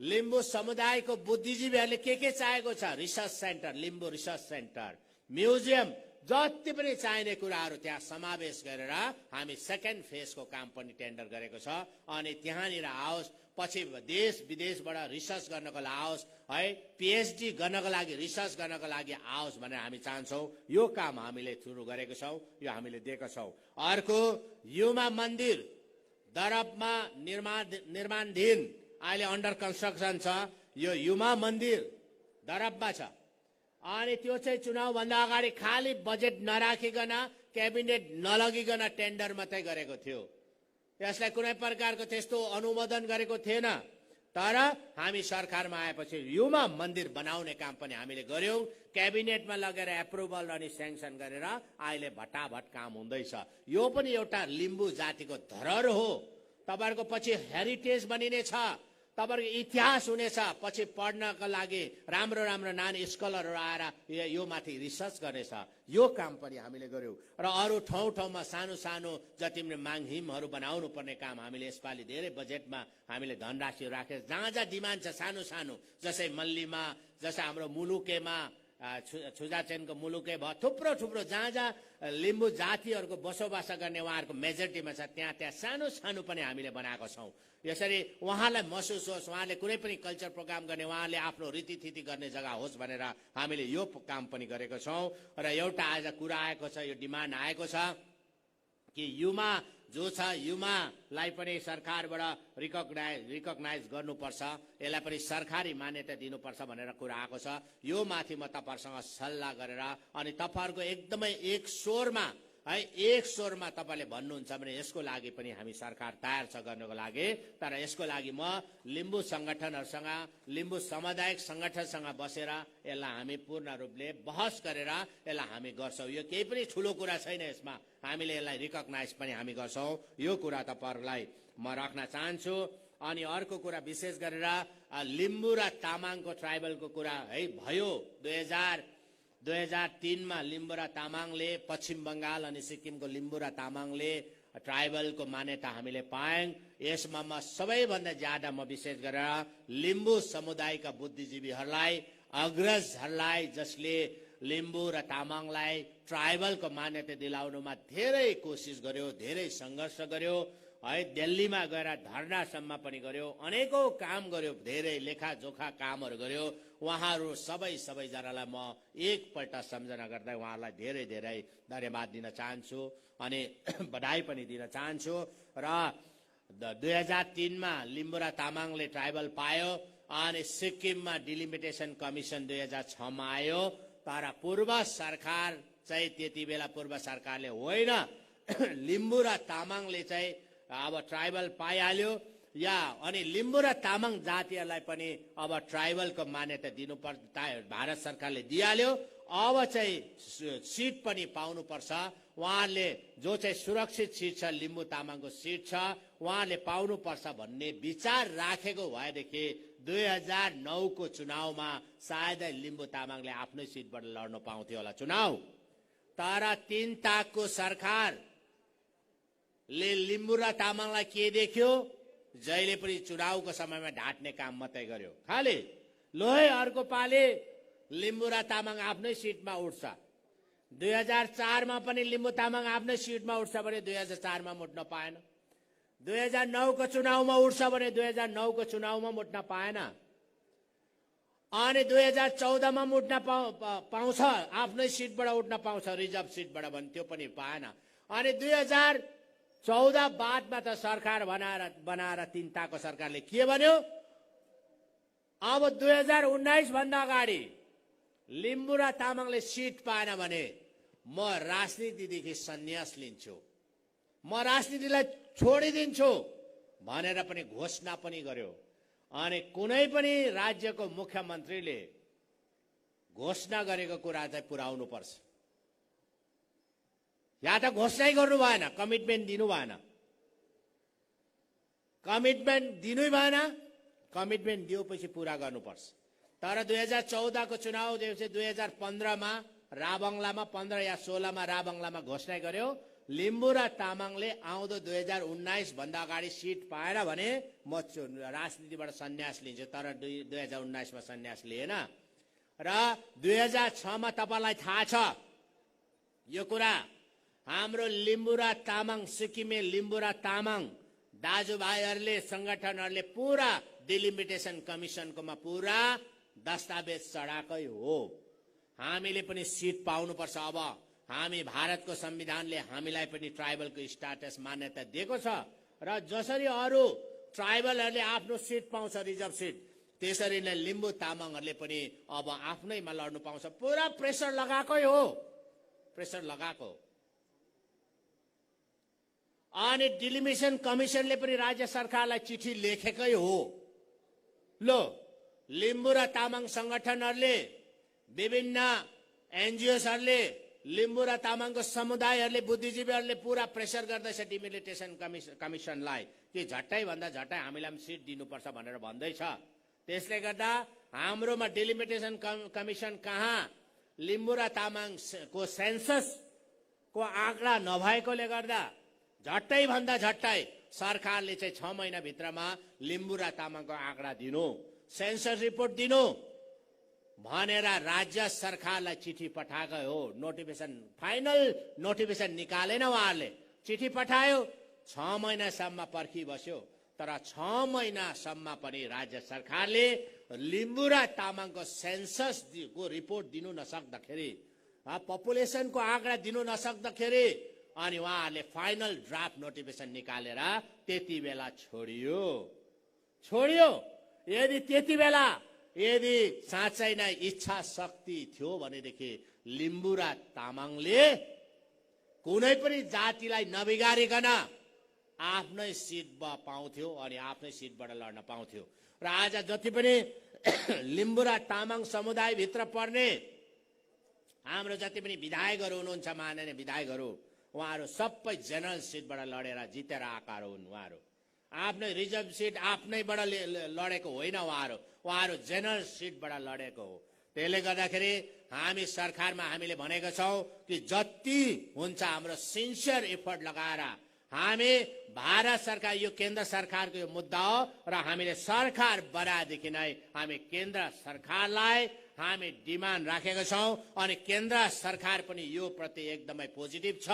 लिम्बू समुदायको बुद्धिजीवीहरूले के चाहेको छ, research centre, Limbu research centre, museum, जति पनि चाहिने कुराहरू त्यहाँ समावेश गरेर हामी सेकेन्ड फेजको काम पनि टेन्डर गरेको छ। अनि त्यहाँनिर आओस्, पछि देश विदेशबाट रिसर्च गर्नको लागि आओस्, है पीएचडी गर्नको लागि, रिसर्च गर्नको लागि आओस् भनेर हामी चाहन्छौँ। यो काम हामीले सुरु गरेको छौँ, यो हामीले दिएका छौँ। अर्को युमा मन्दिर दरबमा निर्माणधीन अहिले अन्डर कन्स्ट्रक्सन छ। यो युमा मन्दिर दरबमा छ। अनि त्यो चाहिँ चुनाव भन्दा अगाडि खाली बजेट नराखिकन, क्याबिनेट नलगिकन टेन्डर मात्रै गरेको थियो। यसलाई कुनै प्रकारको त्यस्तो अनुमोदन गरेको थिएन। तर हामी सरकारमा आएपछि युमा मन्दिर बनाउने काम पनि हामीले गर्यौं। क्याबिनेटमा लगेर एप्रुभल अनि स्याङ्सन गरेर अहिले भटाभट काम हुँदैछ। यो पनि एउटा लिम्बू जातिको धरोहर हो। तपाईहरुको पछि हेरिटेज बनिनेछ, तपाईहरुको इतिहास हुनेछ। पछि पढ्नका लागि राम्रो नानी स्कलरहरु आएर यो माथि रिसर्च गर्नेछ। यो काम पनि हामीले गर्यौं। र अरु ठाउँमा सानो जति पनि माङहिमहरु बनाउनु पर्ने काम हामीले यसपालि धेरै बजेटमा हामीले धनराशि राखेर जहाँ डिमान्ड छ सानो जसै मल्लीमा, जसै हाम्रो मुलुकेमा, छुजाचेनको मुलुके भयो, थुप्रो जहाँ लिम्बू जातिहरुको बसोबास गर्ने उहाँहरुको मेजोरिटीमा छ, त्यहाँ सानो पनि हामीले बनाएको छौं। यसरी उहाँलाई महसुस होस्, उहाँले कुनै पनि कल्चर प्रोग्राम गर्ने, उहाँले आफ्नो रीतिथिति गर्ने जग्गा होस् भनेर हामीले यो काम पनि गरेको छौं। र एउटा आज कुरा आएको छ, यो डिमान्ड आएको छ कि युमा जो छ, युमालाई पनि सरकारबाट रिकग्नाइज गर्नुपर्छ, यसलाई पनि सरकारी मान्यता दिनुपर्छ भनेर कुरा आएको छ। यो माथि म तपाईहरुसँग सल्लाह गरेर अनि तपाईहरुको एकदमै एक स्वरमा तपाईले भन्नुहुन्छ भने यसको लागि पनि हामी सरकार तयार छ गर्नको लागि। तर यसको लागि म लिम्बू संगठनहरुसँग, लिम्बू सामुदायिक संगठनसँग बसेर यसलाई हामी पूर्ण रूपले बहस गरेर यसलाई हामी गर्छौं। यो केही पनि ठूलो कुरा छैन, यसमा हामीले यसलाई रिकग्नाइज पनि हामी गर्छौं। यो कुरा तपाईहरुलाई म राख्न चाहन्छु। अनि अर्को कुरा विशेष गरेर लिम्बू र तामाङको ट्राइबलको कुरा है भयो। 2003 मा लिम्बू र तामाङले, पश्चिम बंगाल अनि सिक्किमको लिम्बू र तामाङले ट्राइबलको मान्यता हामीले पायौं। यसमा म सबैभन्दा ज्यादा म विशेष गरेर लिम्बू समुदायका बुद्धिजीवीहरूलाई, अग्रजहरूलाई, जसले लिम्बू र तामाङलाई ट्राइबलको मान्यता दिलाउनुमा धेरै कोसिस गर्यो, धेरै संघर्ष गर्यो, है दिल्लीमा गएर धरनासम्म पनि गर्यो, अनेकौं काम गर्यो, धेरै लेखाजोखा कामहरू गर्यो। उहाँहरू सबैजनालाई म एकपल्ट सम्झना गर्दै उहाँलाई धेरै धेरै धन्यवाद दिन चाहन्छु अनि बधाई पनि दिन चाहन्छु। र 2003 मा लिम्बुरा तामाङले ट्राइबल पायो अनि सिक्किममा डिलिमिटेसन कमिसन 2006 मा आयो। तर पूर्व सरकार चाहिँ त्यति बेला पूर्व सरकारले होइन, लिम्बु र तामाङले चाहिँ अब ट्राइबल पाइहाल्यो या अनि लिम्बु र तामाङ जातिहरूलाई पनि अब ट्राइबलको मान्यता दिनुपर्छ, भारत सरकारले दिइहाल्यो। अब चाहिँ सिट पनि पाउनुपर्छ। उहाँले जो चाहिँ सुरक्षित सिट छ, लिम्बु तामाङको सिट छ, उहाँले पाउनुपर्छ भन्ने विचार राखेको भएदेखि 2009 को चुनावमा सायदै लिम्बु तामाङले आफ्नै सिटबाट लड्न पाउँथ्यो होला चुनाव। तर 3 ताकको सरकारले लिम्बु र तामाङलाई के देख्यो? जहिले पनि चुनावको समयमा ढाट्ने काम मात्रै गर्यो। खाली लोहे अर्को पाले लिम्बु र तामाङ आफ्नै सिटमा उठ्छ। 2004 मा पनि लिम्बु तामाङ आफ्नै सिटमा उठ्छ भने 2004 मा उठ्न पाएन। 2009 को चुनावमा उठ्छ भने 2009 को चुनावमा उठ्न पाएन। अनि 2014 मा उठ्न पाउँछ, आफ्नै सिटबाट उठ्न पाउँछ, रिजर्भ सिटबाट भने त्यो पनि पाएन। अनि 2014 बादमा त सरकार बनाएर 3 ताको सरकारले के भन्यो? अब 2019 भन्दा अगाडि लिम्बु र तामाङले सिट पाएन भने म राजनीतिदेखि सन्यास लिन्छु, म राजनीतिलाई छोडिदिन्छु भनेर पनि घोषणा पनि गर्यो। अनि कुनै पनि राज्यको मुख्यमन्त्रीले घोषणा गरेको कुरा चाहिँ पुर्याउनु पर्छ। या त घोषणै गर्नु भएन, कमिटमेन्ट दिनु भएन, कमिटमेन्ट दिएपछि पुरा गर्नुपर्छ। तर 2014 को चुनाव दिएपछि 2015 मा राबङलामा 15 या 16 मा राबङलामा घोषणा गर्यो लिम्बु र तामाङले आउँदो 2019 भन्दा अगाडि सिट पाएन भने म राजनीतिबाट सन्यास लिन्छु। तर 2019 मा सन्यास लिएन। र 2006 मा तपाईलाई थाहा छ यो कुरा, हाम्रो लिम्बु र तामाङ, सिक्किमे लिम्बु र तामाङ दाजुभाइहरूले, संगठनहरूले पुरा डिलिमिटेसन कमिसनकोमा पुरा दस्तावेज चढाएकै हो। हामीले पनि सिट पाउनुपर्छ। अब हामी भारतको संविधानले हामीलाई पनि ट्राइबलको स्ट्याटस मान्यता दिएको छ र जसरी अरू ट्राइबलहरूले आफ्नो सिट पाउँछ, रिजर्भ सिट, त्यसरी नै लिम्बु तामाङहरूले पनि अब आफ्नैमा लड्नु पाउँछ। पुरा प्रेसर लगाएकै हो, प्रेसर लगाएको। अनि डिलिमिटेसन कमिसनले पनि राज्य सरकारलाई चिठी लेखेकै हो। लो लिम्बु र तामाङ संगठनहरूले, विभिन्न एनजिओसहरूले, लिम्बु र तामाङको समुदायहरूले, बुद्धिजीवीहरूले पुरा प्रेसर गर्दैछ डिलिमिटेसन कमिसनलाई कि झट्टै भन्दा झट्टै हामीलाई पनि सिट दिनुपर्छ भनेर भन्दैछ। त्यसले गर्दा हाम्रोमा डिलिमिटेसन कमिसन कहाँ, लिम्बु र तामाङको सेन्ससको आँकडा नभएकोले गर्दा झट्टै भन्दा झट्टै सरकारले चाहिँ 6 महिना भित्रमा लिम्बु र तामाङको आँकडा दिनु, सेन्सस रिपोर्ट दिनु भनेर राज्य सरकारलाई चिठी पठाएको हो। नोटिफिकेसन, फाइनल नोटिफिकेसन निकालेन उहाँहरूले, चिठी पठायो। 6 महिनासम्म पर्खिबस्यो। तर 6 महिनासम्म पनि राज्य सरकारले लिम्बु र तामाङको सेन्ससको रिपोर्ट दिनु नसक्दाखेरि, पपुलेसनको आँकडा दिनु नसक्दाखेरि अनि उहाँहरूले फाइनल ड्राफ्ट नोटिफिकेसन निकालेर त्यति बेला छोडियो। यदि त्यति बेला यदि साँच्चै नै इच्छा शक्ति थियो भनेदेखि लिम्बु र तामाङले कुनै पनि जातिलाई नबिगारिकन आफ्नै सिट पाउँथ्यो अनि आफ्नै सिटबाट लड्न पाउँथ्यो। र आज जति पनि लिम्बु र तामाङ समुदायभित्र पर्ने हाम्रो जति पनि विधायकहरू हुनुहुन्छ, माननीय विधायकहरू, उहाँहरू सबै जेनरल सिटबाट लडेर जितेर आएका हुन्। उहाँहरू आफ्नै रिजर्भ सिट आफ्नैबाट लडेको होइन, उहाँहरू जेनरल सिटबाट लडेको हो। त्यसले गर्दाखेरि हामी सरकारमा हामीले भनेका छौँ कि जति हुन्छ हाम्रो सिन्सियर एफर्ट लगाएर हामी भारत सरकार, यो केन्द्र सरकारको यो मुद्दा हो र हामीले सरकार बनाएदेखि नै हामी केन्द्र सरकारलाई हामी डिमान्ड राखेका छौं अनि केन्द्र सरकार पनि यो प्रति एकदमै पोजिटिभ छ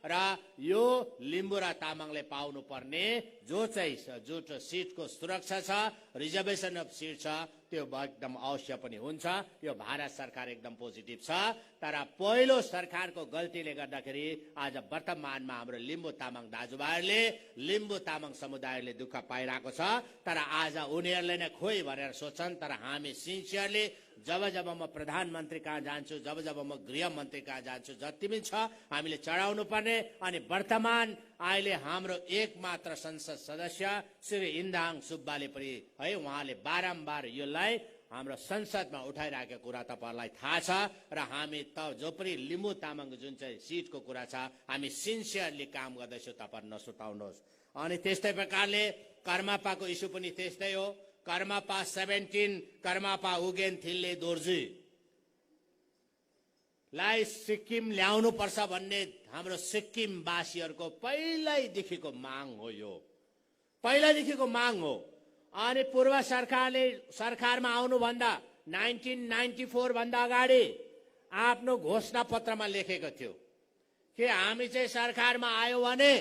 र यो लिम्बू र तामाङले पाउनु पर्ने जो सिटको सुरक्षा छ, रिजर्भेसन अफ सिट छ, त्यो एकदम अवश्य पनि हुन्छ। यो भारत सरकार एकदम पोजिटिभ छ। तर पहिलो सरकारको गल्तीले गर्दाखेरि आज वर्तमानमा हाम्रो लिम्बू तामाङ दाजुभाइहरूले, लिम्बू तामाङ समुदायले दुःख पाइरहेको छ। तर आज उनीहरूले नै खोइ भनेर सोच्छन्। तर हामी सिन्सियरली जब म प्रधानमन्त्री कहाँ जान्छु, जब म गृहमन्त्री कहाँ जान्छु, जति पनि छ हामीले चढाउनु पर्ने। अनि वर्तमान अहिले हाम्रो एकमात्र संसद सदस्य श्री इन्दाङ सुब्बाले पनि है, उहाँले बारम्बार यसलाई हाम्रो संसदमा उठाइरहेको कुरा तपाईहरुलाई थाहा छ र हामी जो पनि लिम्बू तामाङको जुन चाहिँ सिटको कुरा छ हामी सिन्सियरली काम गर्दैछौँ, तपाईहरु नसुताउनुहोस्। अनि त्यस्तै प्रकारले कर्मापाको इस्यु पनि त्यस्तै हो। कर्मापा 17 कर्मापा उगेन थिल्ले दोर्जी लाई सिक्किम ल्याउनु पर्छ भन्ने हाम्रो सिक्किम वासीहरुको पहिल्यैदेखिको माग हो। यो पहिल्यैदेखिको माग हो। अनि पूर्व सरकारले सरकारमा आउनु भन्दा 1994 भन्दा अगाडि आफ्नो घोषणा पत्रमा लेखेको थियो कि हामी चाहिँ सरकारमा आयो भने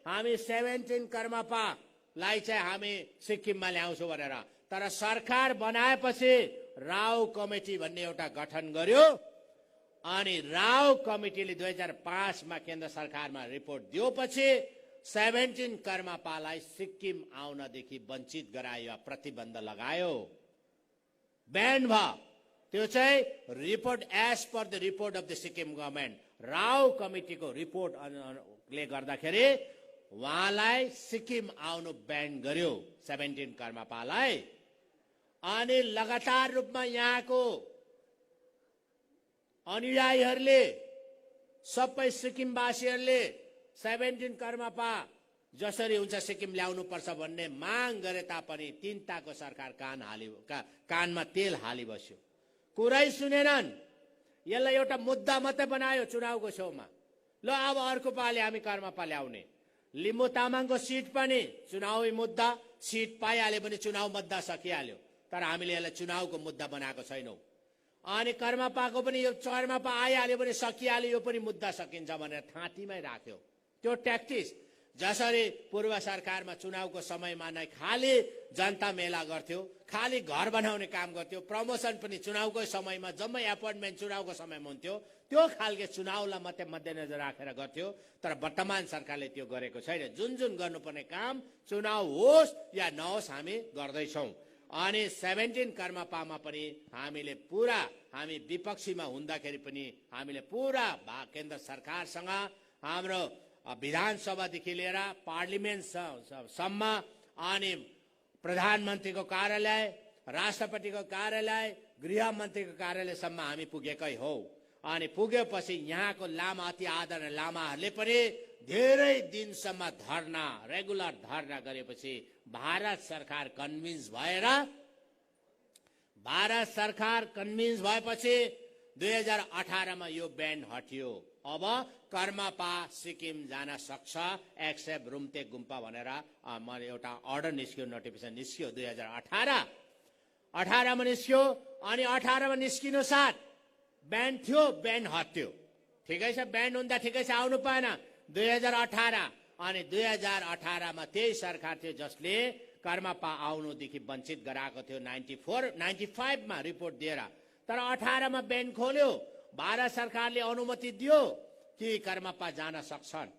हामी 17 कर्मापालाई चाहिँ हामी सिक्किममा ल्याउँछौँ भनेर। तर सरकार बनाएपछि राव कमिटी भन्ने एउटा गठन गर्यो अनि राव कमिटीले 2005 मा केन्द्र सरकारमा रिपोर्ट दिएपछि 17 कर्मापालाई सिक्किम आउनदेखि वञ्चित गरायो, प्रतिबन्ध लगायो, ब्यान भयो। त्यो चाहिँ report as per the report of the Sikkim government, Rao कमिटीको रिपोर्टले गर्दाखेरि उहाँलाई सिक्किम आउनु ब्यान गर्यो 17 कर्मापालाई। अनि लगातार रूपमा यहाँको अनुयायीहरूले, सबै सिक्किमवासीहरूले 17 कर्मापा जसरी हुन्छ सिक्किम ल्याउनु पर्छ भन्ने माग गरे तापनि तीनताको सरकार कानमा तेल हाली बस्यो, कुरै सुनेनन्। यसलाई एउटा मुद्दा मात्रै बनायो चुनावको छेउमा। ल अब अर्को पालि हामी कर्मापा ल्याउने। लिम्बू तामाङको सिट पनि चुनावी मुद्दा, सिट पाइहाल्यो भने चुनाव मुद्दा सकिहाल्यो। तर हामीले यसलाई चुनावको मुद्दा बनाएको छैनौं। अनि कर्मापाको पनि यो कर्मापा आइहाल्यो भने सकिहाल्यो, यो पनि मुद्दा सकिन्छ भनेर थाँतीमै राख्यो। त्यो ट्याक्टिस जसरी पूर्व सरकारमा चुनावको समयमा नै खाली जनता मेला गर्थ्यो, खाली घर बनाउने काम गर्थ्यो, प्रमोसन पनि चुनावको समयमा, जम्मै एपोइन्टमेन्ट चुनावको समयमा हुन्थ्यो, त्यो खालको चुनावलाई मात्रै मध्यनजर राखेर गर्थ्यो। तर वर्तमान सरकारले त्यो गरेको छैन। जुन जुन गर्नुपर्ने काम चुनाव होस् या नहोस् हामी गर्दैछौँ। अनि 17 कर्मापामा पनि हामी विपक्षीमा हुँदाखेरि पनि हामीले पुरा केन्द्र सरकारसँग, हाम्रो विधानसभादेखि लिएर पार्लिमेन्टसम्म अनि प्रधानमन्त्रीको कार्यालय, राष्ट्रपतिको कार्यालय, गृहमन्त्रीको कार्यालयसम्म हामी पुगेकै हौ। अनि पुगेपछि यहाँको लामा, अति आदरणीय लामाहरूले पनि धेरै दिनसम्म धरना, रेगुलर धरना गरेपछि भारत सरकार कन्भिन्स भएपछि 2018 मा यो ब्यान हटियो। अब कर्मापा सिक्किम जान सक्छ एक्सेप्ट रुम्तेक गुम्पा भनेर मैले एउटा अर्डर निस्क्यो, नोटिफिकेसन निस्क्यो 2018 मा निस्क्यो। अनि 18 मा निस्किनु साथ ब्यान थियो, ब्यान हट्यो। ठिकै छ, ब्यान हुँदा ठिकै छ, आउनु पाएन 2018। अनि 2018 मा त्यही सरकार थियो जसले कर्मापा आउनुदेखि वञ्चित गराएको थियो 95 मा रिपोर्ट दिएर। तर 18 मा ब्यान खोल्यो। भारत सरकारले अनुमति दियो कि कर्मापा जान सक्छन्,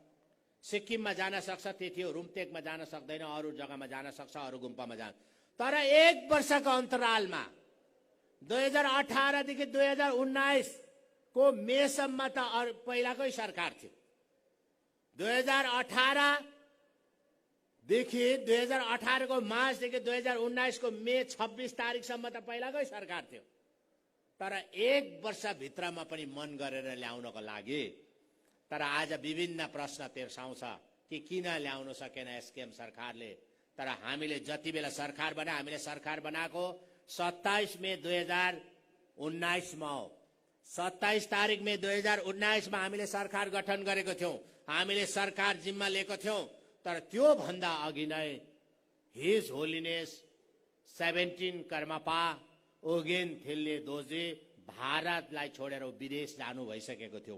सिक्किममा जान सक्छ, त्यति हो, रुम्तेकमा जान सक्दैन, अरू जग्गामा जान सक्छ, अरू गुम्पामा जान। तर 1 वर्षको अन्तरालमा 2018 देखि 2019 को मेसम्म त पहिलाकै सरकार थियो। 2018 को मार्चदेखि 2019 को मे 26 तारिकसम्म त पहिलाकै सरकार थियो। तर 1 वर्षभित्रमा पनि मन गरेर ल्याउनको लागि। तर आज विभिन्न प्रश्न तेर्साउँछ कि किन ल्याउन सकेन एसकेएम सरकारले। तर हामीले जति बेला सरकार बनाए, हामीले सरकार बनाएको 27 मे 2019 मा हो। 27 तारिक मे 2019 मा हामीले सरकार गठन गरेको थियौं, हामीले सरकार जिम्मा लिएको थियौं। तर त्यो भन्दा अघि नै हिज होलिनेस 17 कर्मापा ओगेन थिल्ले दोर्जी भारतलाई छोडेर विदेश जानु भइसकेको थियो।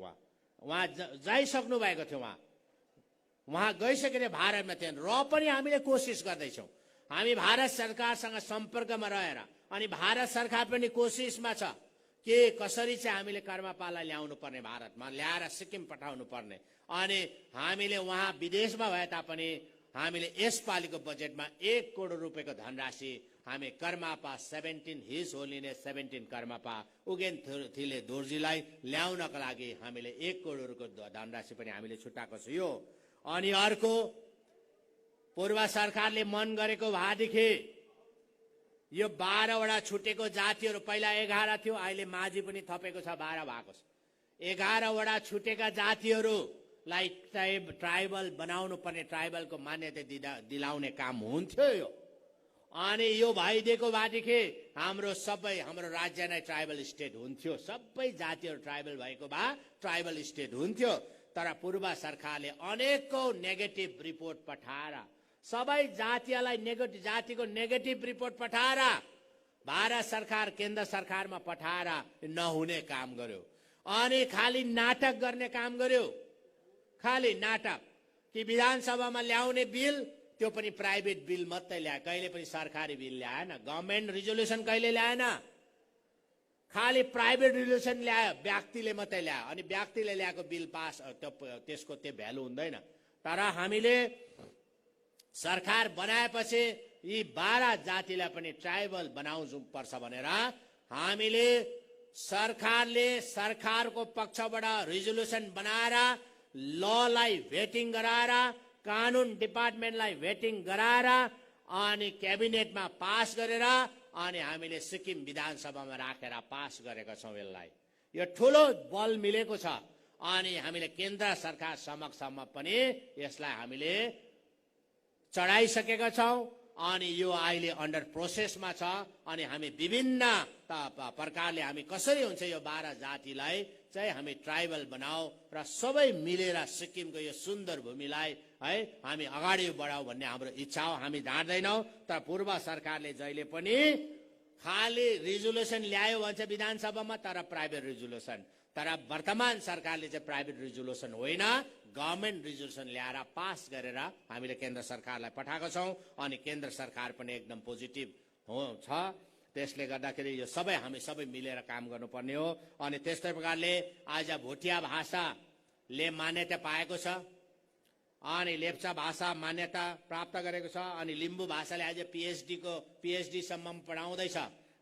उहाँ जाइसक्नु भएको थियो। उहाँ गइसकेर भारतमा थिएन र पनि हामीले कोसिस गर्दैछौँ। हामी भारत सरकारसँग सम्पर्कमा रहेर अनि भारत सरकार पनि कोसिसमा छ के कसरी चाहिँ हामीले कर्मापालाई ल्याउनु पर्ने, भारतमा ल्याएर सिक्किम पठाउनु पर्ने। अनि हामीले उहाँ विदेशमा भए तापनि हामीले यसपालिको बजेटमा 1 करोड रुपियाँको धनराशि हामी कर्मापा 17 हिज होलिनेस 17 कर्मापा उगेन थिले दोर्जीलाई ल्याउनका लागि हामीले 1 करोड रुपियाँको धनराशि पनि हामीले छुटाएको छु। यो अनि अर्को पूर्व सरकारले मन गरेको भएदेखि यो 12 वटा छुटेको जातिहरू, पहिला 11 थियो, अहिले माझी पनि थपेको छ 12 भएको छ। 11 वटा छुटेका जातिहरूलाई ट्राइबल बनाउनु पर्ने, ट्राइबलको मान्यता दिलाउने काम हुन्थ्यो यो। अनि यो भइदिएको भएदेखि हाम्रो राज्य नै ट्राइबल स्टेट हुन्थ्यो। सबै जातिहरू ट्राइबल भएको भए ट्राइबल स्टेट हुन्थ्यो। तर पूर्व सरकारले अनेकौं नेगेटिभ रिपोर्ट पठाएर, सबै जातिको नेगेटिभ रिपोर्ट पठाएर भारत सरकार केन्द्र सरकारमा पठाएर नहुने काम गर्यो। अनि खाली नाटक गर्ने काम गर्यो। खाली नाटक कि विधानसभामा ल्याउने बिल त्यो पनि प्राइभेट बिल मात्रै ल्याए, कहिले पनि सरकारी बिल ल्याएन। गभर्नमेन्ट रिजोल्युसन कहिले ल्याएन, खाली प्राइभेट रिजोल्युसन ल्यायो, व्यक्तिले मात्रै ल्यायो। अनि व्यक्तिले ल्याएको बिल पास त्यसको त्यो भ्यालु हुँदैन। तर हामीले सरकार बनाएपछि यी 12 जातिलाई पनि ट्राइबल बनाउनु पर्छ भनेर हामीले सरकारको पक्षबाट रिजोल्युसन बनाएर ललाई भेटिङ गराएर, कानुन डिपार्टमेन्टलाई भेटिङ गराएर अनि क्याबिनेटमा पास गरेर अनि हामीले सिक्किम विधानसभामा राखेर पास गरेका छौँ। यसलाई यो ठुलो बल मिलेको छ। अनि हामीले केन्द्र सरकार समक्षमा पनि यसलाई हामीले चढाइसकेका छौँ। अनि यो अहिले अन्डर प्रोसेसमा छ। अनि हामी विभिन्न प्रकारले हामी कसरी हुन्छ यो 12 जातिलाई चाहिँ हामी ट्राइबल बनाऊ र सबै मिलेर सिक्किमको यो सुन्दर भूमिलाई है हामी अगाडि बढाऊ भन्ने हाम्रो इच्छा हो। हामी जान्दैनौँ। तर पूर्व सरकारले जहिले पनि खाली रिजोल्युसन ल्यायो भन्छ विधानसभामा, तर प्राइभेट रिजोल्युसन। तर वर्तमान सरकारले चाहिँ प्राइभेट रिजोल्युसन होइन, गभर्नमेन्ट रिजोल्युसन ल्याएर पास गरेर हामीले केन्द्र सरकारलाई पठाएको छौँ। अनि केन्द्र सरकार पनि एकदम पोजिटिभ छ। त्यसले गर्दाखेरि यो हामी सबै मिलेर काम गर्नुपर्ने हो। अनि त्यस्तै प्रकारले आज भोटिया भाषाले मान्यता पाएको छ। अनि लेप्चा भाषा मान्यता प्राप्त गरेको छ। अनि लिम्बू भाषाले आज PhD सम्म पढाउँदैछ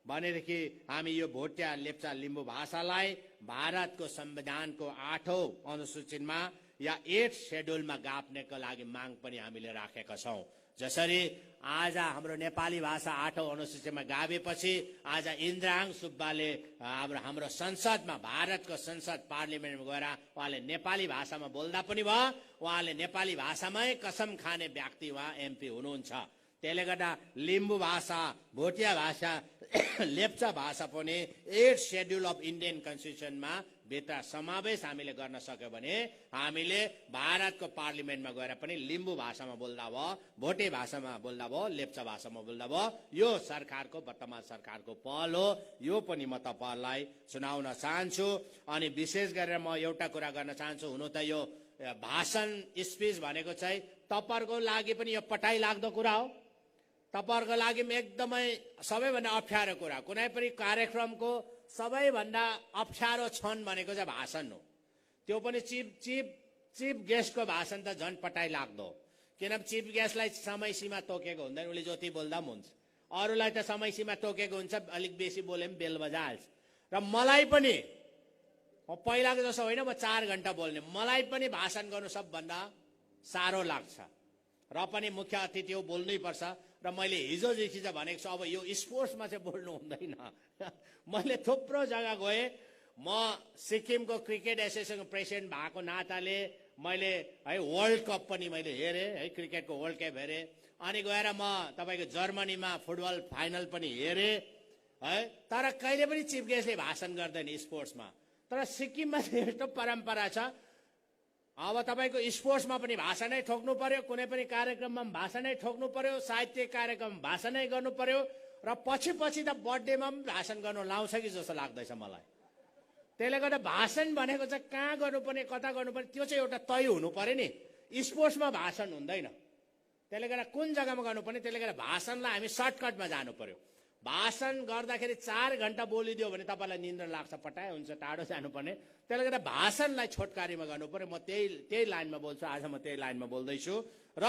भनेदेखि हामी यो भोटिया लेप्चा लिम्बू भाषालाई भारतको संविधानको 8औं अनुसूचीमा या 8th शेड्युलमा गाप्नेको लागि माग पनि हामीले राखेका छौँ। जसरी आज हाम्रो नेपाली भाषा 8औं अनुसूचीमा गाभेपछि आज इन्द्रहाङ सुब्बाले हाम्रो संसदमा, भारतको संसद पार्लिमेन्टमा गएर उहाँले नेपाली भाषामा बोल्दा पनि भयो। उहाँले नेपाली भाषामै कसम खाने व्यक्ति उहाँ MP हुनुहुन्छ। त्यसले गर्दा लिम्बू भाषा, भोटिया भाषा, लेप्चा भाषा पनि 8th शेड्युल अफ इन्डियन कन्स्टिट्युसनमा भित्र समावेश हामीले गर्न सक्यो भने हामीले भारतको पार्लिमेन्टमा गएर पनि लिम्बू भाषामा बोल्दा भयो, भोटे भाषामा बोल्दा भयो, लेप्चा भाषामा बोल्दा भयो। यो सरकारको, वर्तमान सरकारको पहल हो। यो पनि म तपाईहरुलाई सुनाउन चाहन्छु। अनि विशेष गरेर म एउटा कुरा गर्न चाहन्छु। हुन त यो भाषण स्पिच भनेको चाहिँ तपाईहरुको लागि पनि यो पटाइ लाग्दो कुरा हो। तपाईहरुको लागि एकदमै सबैभन्दा अप्ठ्यारो कुरा, कुनै पनि कार्यक्रमको सबैभन्दा अप्ठ्यारो क्षण भनेको चाहिँ भाषण हो। त्यो पनि चिफ गेस्टको भाषण त झन् पटाइ लाग्दो। किनभने चिफ गेस्टलाई समय सीमा तोकेको हुँदैन, उले जति बोल्दा पनि हुन्छ। अरूलाई त समय सीमा तोकेको हुन्छ, अलिक बेसी बोले पनि बेल बजाइहाल्छ। र मलाई पनि पहिलाको जस्तो होइन म 4 घण्टा बोल्ने, मलाई पनि भाषण गर्नु सबभन्दा साह्रो लाग्छ। र पनि मुख्य अतिथि हो, बोल्नै पर्छ। र मैले हिजोदेखि चाहिँ भनेको छु अब यो स्पोर्ट्समा चाहिँ बोल्नु हुँदैन। मैले थुप्रो जग्गा गएँ। म सिक्किमको क्रिकेट एसोसिएसनको प्रेसिडेन्ट भएको नाताले मैले है वर्ल्ड कप पनि मैले हेरेँ, है क्रिकेटको वर्ल्ड कप हेरेँ। अनि गएर म तपाईको जर्मनीमा फुटबल फाइनल पनि हेरेँ है। तर कहिले पनि चिफ गेस्टले भाषण गर्दैन स्पोर्ट्समा। तर सिक्किममा यस्तो परम्परा छ, अब तपाईको स्पोर्ट्समा पनि भाषणै ठोक्नु पर्यो, कुनै पनि कार्यक्रममा भाषणै ठोक्नु पर्यो, साहित्य कार्यक्रम भाषणै गर्नु पर्यो। र पछि त बर्थडेमा पनि भाषण गर्नु लाउँछ कि जस्तो लाग्दैछ मलाई। त्यसले गर्दा भाषण भनेको चाहिँ कहाँ गर्नुपर्ने कता गर्नुपर्ने त्यो चाहिँ एउटा तय हुनु पर्यो नि। स्पोर्ट्समा भाषण हुँदैन। त्यसले गर्दा कुन जग्गामा गर्नुपर्ने, त्यसले गर्दा भाषणलाई हामी सर्टकटमा जानु पर्यो। भाषण गर्दाखेरि 4 घण्टा बोलिदियो भने तपाईँलाई निन्द्रा लाग्छ, पटाए हुन्छ, टाढो जानुपर्ने। त्यसले गर्दा भाषणलाई छोटकारीमा गर्नु पर्यो। म त्यही लाइनमा बोल्छु, आज म त्यही लाइनमा बोल्दैछु। र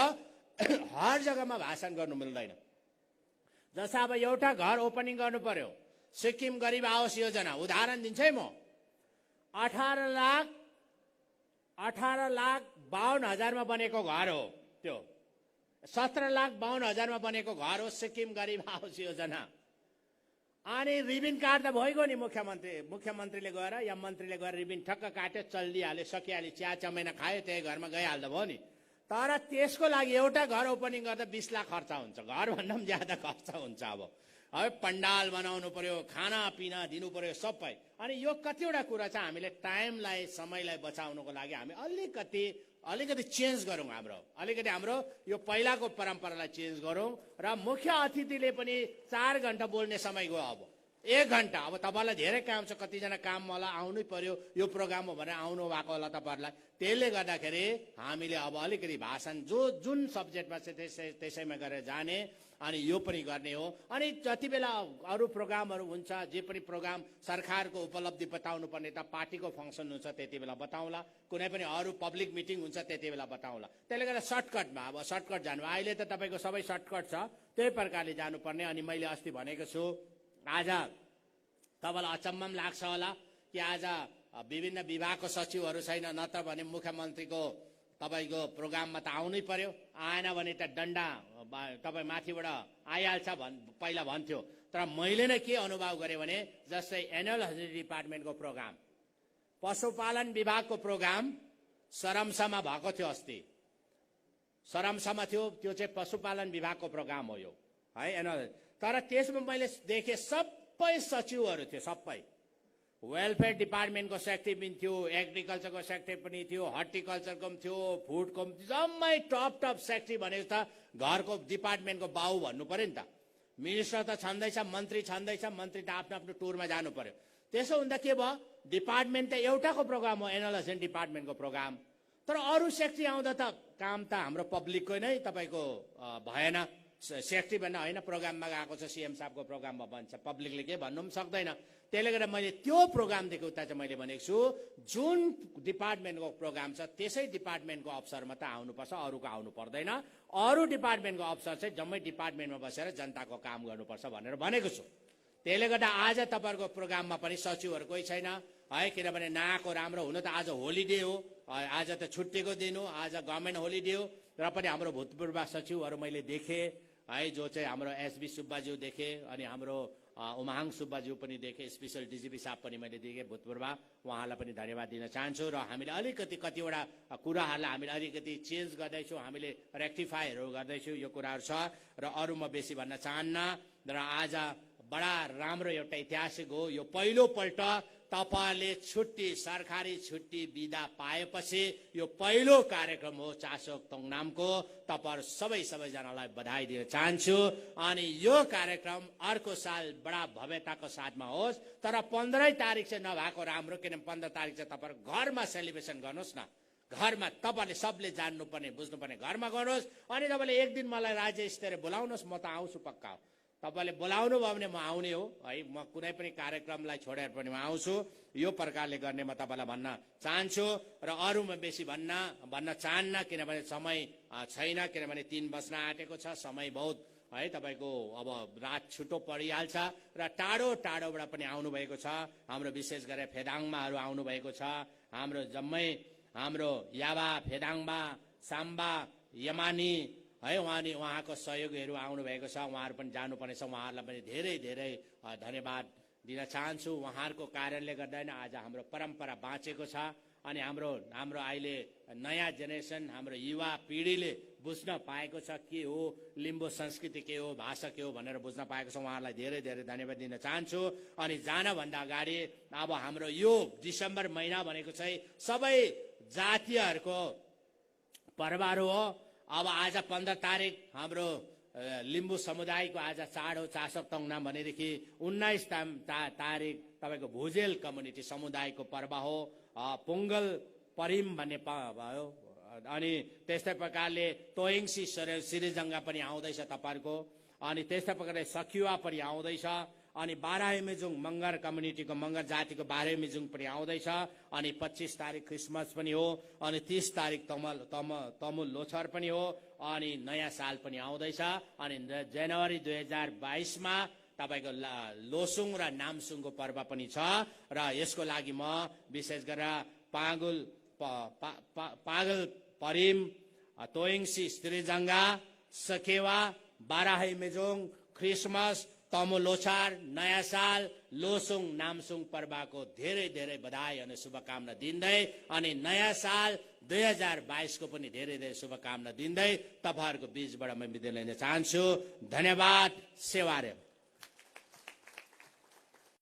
हर जग्गामा भाषण गर्नु मिल्दैन। जस्तो अब एउटा घर ओपनिङ गर्नु पर्यो, सिक्किम गरिब आवास योजना उदाहरण दिन्छ है म। 18,52,000मा बनेको घर हो त्यो। 17,52,000मा बनेको घर हो सिक्किम गरिब आवास योजना। अनि रिबिन काट्दा भइगयो नि। मुख्यमन्त्रीले गएर या मन्त्रीले गएर रिबिन ठक्क काट्यो, चलिहाल्यो, सकिहाल्यो, चिया चमेना खायो, त्यही घरमा गइहाल्दा भयो नि। तर त्यसको लागि एउटा घर ओपनिङ गर्दा 20 लाख खर्च हुन्छ। घरभन्दा पनि ज्यादा खर्च हुन्छ। अब पण्डाल बनाउनु पर्यो, खानापिना दिनु पर्यो सबै। अनि यो कतिवटा कुरा चाहिँ हामीले टाइमलाई, समयलाई बचाउनको लागि हामी अलिकति चेन्ज गरौँ। अलिकति हाम्रो यो पहिलाको परम्परालाई चेन्ज गरौँ। र मुख्य अतिथिले पनि 4 घण्टा बोल्ने समय गयो। अब 1 घण्टा। अब तपाईँलाई धेरै काम छ, कतिजना काम मलाई आउनै पर्यो, यो प्रोग्राम हो भनेर आउनु भएको होला तपाईँहरूलाई। त्यसले गर्दाखेरि हामीले अब अलिकति भाषण जुन सब्जेक्टमा चाहिँ त्यसैमा गरेर जाने, अनि यो पनि गर्ने हो। अनि जति बेला अरू प्रोग्रामहरू हुन्छ, जे पनि प्रोग्राम सरकारको उपलब्धि बताउनु पर्ने त पार्टीको फङ्सन हुन्छ त्यति बेला बताउँला, कुनै पनि अरू पब्लिक मिटिङ हुन्छ त्यति बेला बताउँला। त्यसले गर्दा सर्टकटमा अब सर्टकट जानु। अहिले त तपाईँको सबै सर्टकट छ, त्यही प्रकारले जानुपर्ने। अनि मैले अस्ति भनेको छु, आज तपाईँलाई अचम्म पनि लाग्छ होला कि आज विभिन्न विभागको सचिवहरू छैन, नत्र भने मुख्यमन्त्रीको तपाईँको प्रोग्राममा त आउनै पर्यो। आएन भने त डन्डा तपाईँ माथिबाट आइहाल्छ पहिला भन्थ्यो। तर मैले नै के अनुभव गरेँ भने, जस्तै एनुअल हजरी डिपार्टमेन्टको प्रोग्राम, पशुपालन विभागको प्रोग्राम सरमसामा भएको थियो अस्ति। सरमसामा थियो, त्यो चाहिँ पशुपालन विभागको प्रोग्राम हो यो है एनुअल। तर त्यसमा मैले देखेँ सबै सचिवहरू थियो, सबै। वेलफेयर डिपार्टमेन्टको सेक्रेटरी पनि थियो, एग्रिकल्चरको सेक्रेटरी पनि थियो, हर्टिकल्चरको पनि थियो, फुडको पनि, जम्मै टप सेक्रेटरी भनेको त घरको डिपार्टमेन्टको बाउ भन्नु पर्यो नि त। मिनिस्टर त छँदैछ, मन्त्री छँदैछ, मन्त्री त आफ्नो आफ्नो टुरमा जानु पर्यो। त्यसो हुँदा के भयो, डिपार्टमेन्ट त एउटाको प्रोग्राम हो, एनालाइजेसन डिपार्टमेन्टको प्रोग्राम। तर अरू सेक्रेटरी आउँदा त काम त हाम्रो पब्लिकको नै तपाईँको भएन। सेक्रेटरी भन्दा होइन, प्रोग्राममा गएको छ, सीएम साहबको प्रोग्राममा भन्छ, पब्लिकले के भन्नु पनि सक्दैन। त्यसले गर्दा मैले त्यो प्रोग्रामदेखि उता चाहिँ मैले भनेको छु, जुन डिपार्टमेन्टको प्रोग्राम छ त्यसै डिपार्टमेन्टको अफसर मात्र आउनुपर्छ, अरूको आउनु पर्दैन। अरू डिपार्टमेन्टको अफसर चाहिँ जम्मै डिपार्टमेन्टमा बसेर जनताको काम गर्नुपर्छ भनेर भनेको छु। त्यसले गर्दा आज तपाईँहरूको प्रोग्राममा पनि सचिवहरू कोही छैन है, किनभने नआएको राम्रो। हुन त आज होलिडे हो, आज त छुट्टीको दिन हो, आज गभर्मेन्ट होलिडे हो। र पनि हाम्रो भूतपूर्व सचिवहरू मैले देखेँ है, जो चाहिँ हाम्रो एसबी सुब्बाज्यू देखेँ, अनि हाम्रो उमाङ सुब्बाज्यू पनि देखेँ, स्पेसल डिजिपी साहब पनि मैले देखेँ भूतपूर्व। उहाँलाई पनि धन्यवाद दिन चाहन्छु। र हामीले अलिकति कतिवटा कुराहरूलाई हामीले अलिकति चेन्ज गर्दैछौँ, हामीले रेक्टिफाईहरू गर्दैछौँ, यो कुराहरू छ। र अरू म बेसी भन्न चाहन्न। र आज बडा राम्रो एउटा ऐतिहासिक हो, यो पहिलोपल्ट तपाईँले छुट्टी, सरकारी छुट्टी बिदा पाएपछि यो पहिलो कार्यक्रम हो चासोक तोङनामको। तपाईँहरू सबैजनालाई बधाई दिन चाहन्छु। अनि यो कार्यक्रम अर्को साल बडा भव्यताको साथमा होस्। तर 15 तारिक चाहिँ नभएको राम्रो, किनभने 15 तारिक चाहिँ तपाईँहरू घरमा सेलिब्रेसन गर्नुहोस् न। घरमा तपाईँले सबले जान्नुपर्ने, बुझ्नुपर्ने, घरमा गर्नुहोस्। अनि तपाईँले एक दिन मलाई राज्य स्तरीय बोलाउनुहोस्, म त आउँछु पक्का। तपाईँले बोलाउनु भयो भने म आउने हो है, म कुनै पनि कार्यक्रमलाई छोडेर पनि म आउँछु। यो प्रकारले गर्ने म तपाईँलाई भन्न चाहन्छु। र अरू म बेसी भन्न चाहन्न, किनभने समय छैन, किनभने 3 बज्न आँटेको छ, समय बहुत है। तपाईँको अब रात छिटो परिहाल्छ। र टाढोबाट पनि आउनुभएको छ। हाम्रो विशेष गरेर फेदाङमाहरू आउनुभएको छ। हाम्रो यावा, फेदाङमा, साम्बा, यमानी है, उहाँको सहयोगीहरू आउनुभएको छ। उहाँहरू पनि जानुपर्ने छ। उहाँहरूलाई पनि धेरै धेरै धन्यवाद दिन चाहन्छु। उहाँहरूको कारणले गर्दा नै आज हाम्रो परम्परा बाँचेको छ। अनि हाम्रो अहिले नयाँ जेनेरेसन, हाम्रो युवा पिँढीले बुझ्न पाएको छ के हो लिम्बू संस्कृति, के हो भाषा, के हो भनेर बुझ्न पाएको छ। उहाँहरूलाई धेरै धेरै धन्यवाद दिन चाहन्छु। अनि जानभन्दा अगाडि अब हाम्रो यो डिसेम्बर महिना भनेको चाहिँ सबै जातीयहरूको पर्वहरू हो। अब आज 15 तारिक हाम्रो लिम्बू समुदायको आज चाड हो चासक तङनाम भनेदेखि 19 तारिक तपाईँको भुजेल कम्युनिटी समुदायको पर्व हो। पोङ्गल परिम भन्ने भयो। अनि त्यस्तै प्रकारले तोयङसी सिरिजङ्गा पनि आउँदैछ तपाईँहरूको। अनि त्यस्तै प्रकारले सखिवा पनि आउँदैछ। अनि बाराहिमेजुङ मगर कम्युनिटीको मगर जातिको बाराहिमेजुङ पनि आउँदैछ। अनि 25 तारिक क्रिसमस पनि हो। अनि 30 तारिक तमुल लोछर पनि हो। अनि नयाँ साल पनि आउँदैछ। अनि जनवरी 2022 मा तपाईको लोसुङ र नामसुङको पर्व पनि छ। र यसको लागि म विशेष गरेर पागल परिम, तोयङसी स्त्रीजङ्गा, सखेवा, बाराहिमेजुङ, क्रिसमस, तमु लोछार, नयाँ साल, लोसुङ नामसुङ पर्वको धेरै धेरै बधाई अनि शुभकामना दिँदै अनि नयाँ साल 2022 को पनि धेरै धेरै शुभकामना दिँदै तपाईहरुको बीचबाट म बिदा लिन चाहन्छु। धन्यवाद। सेवारे।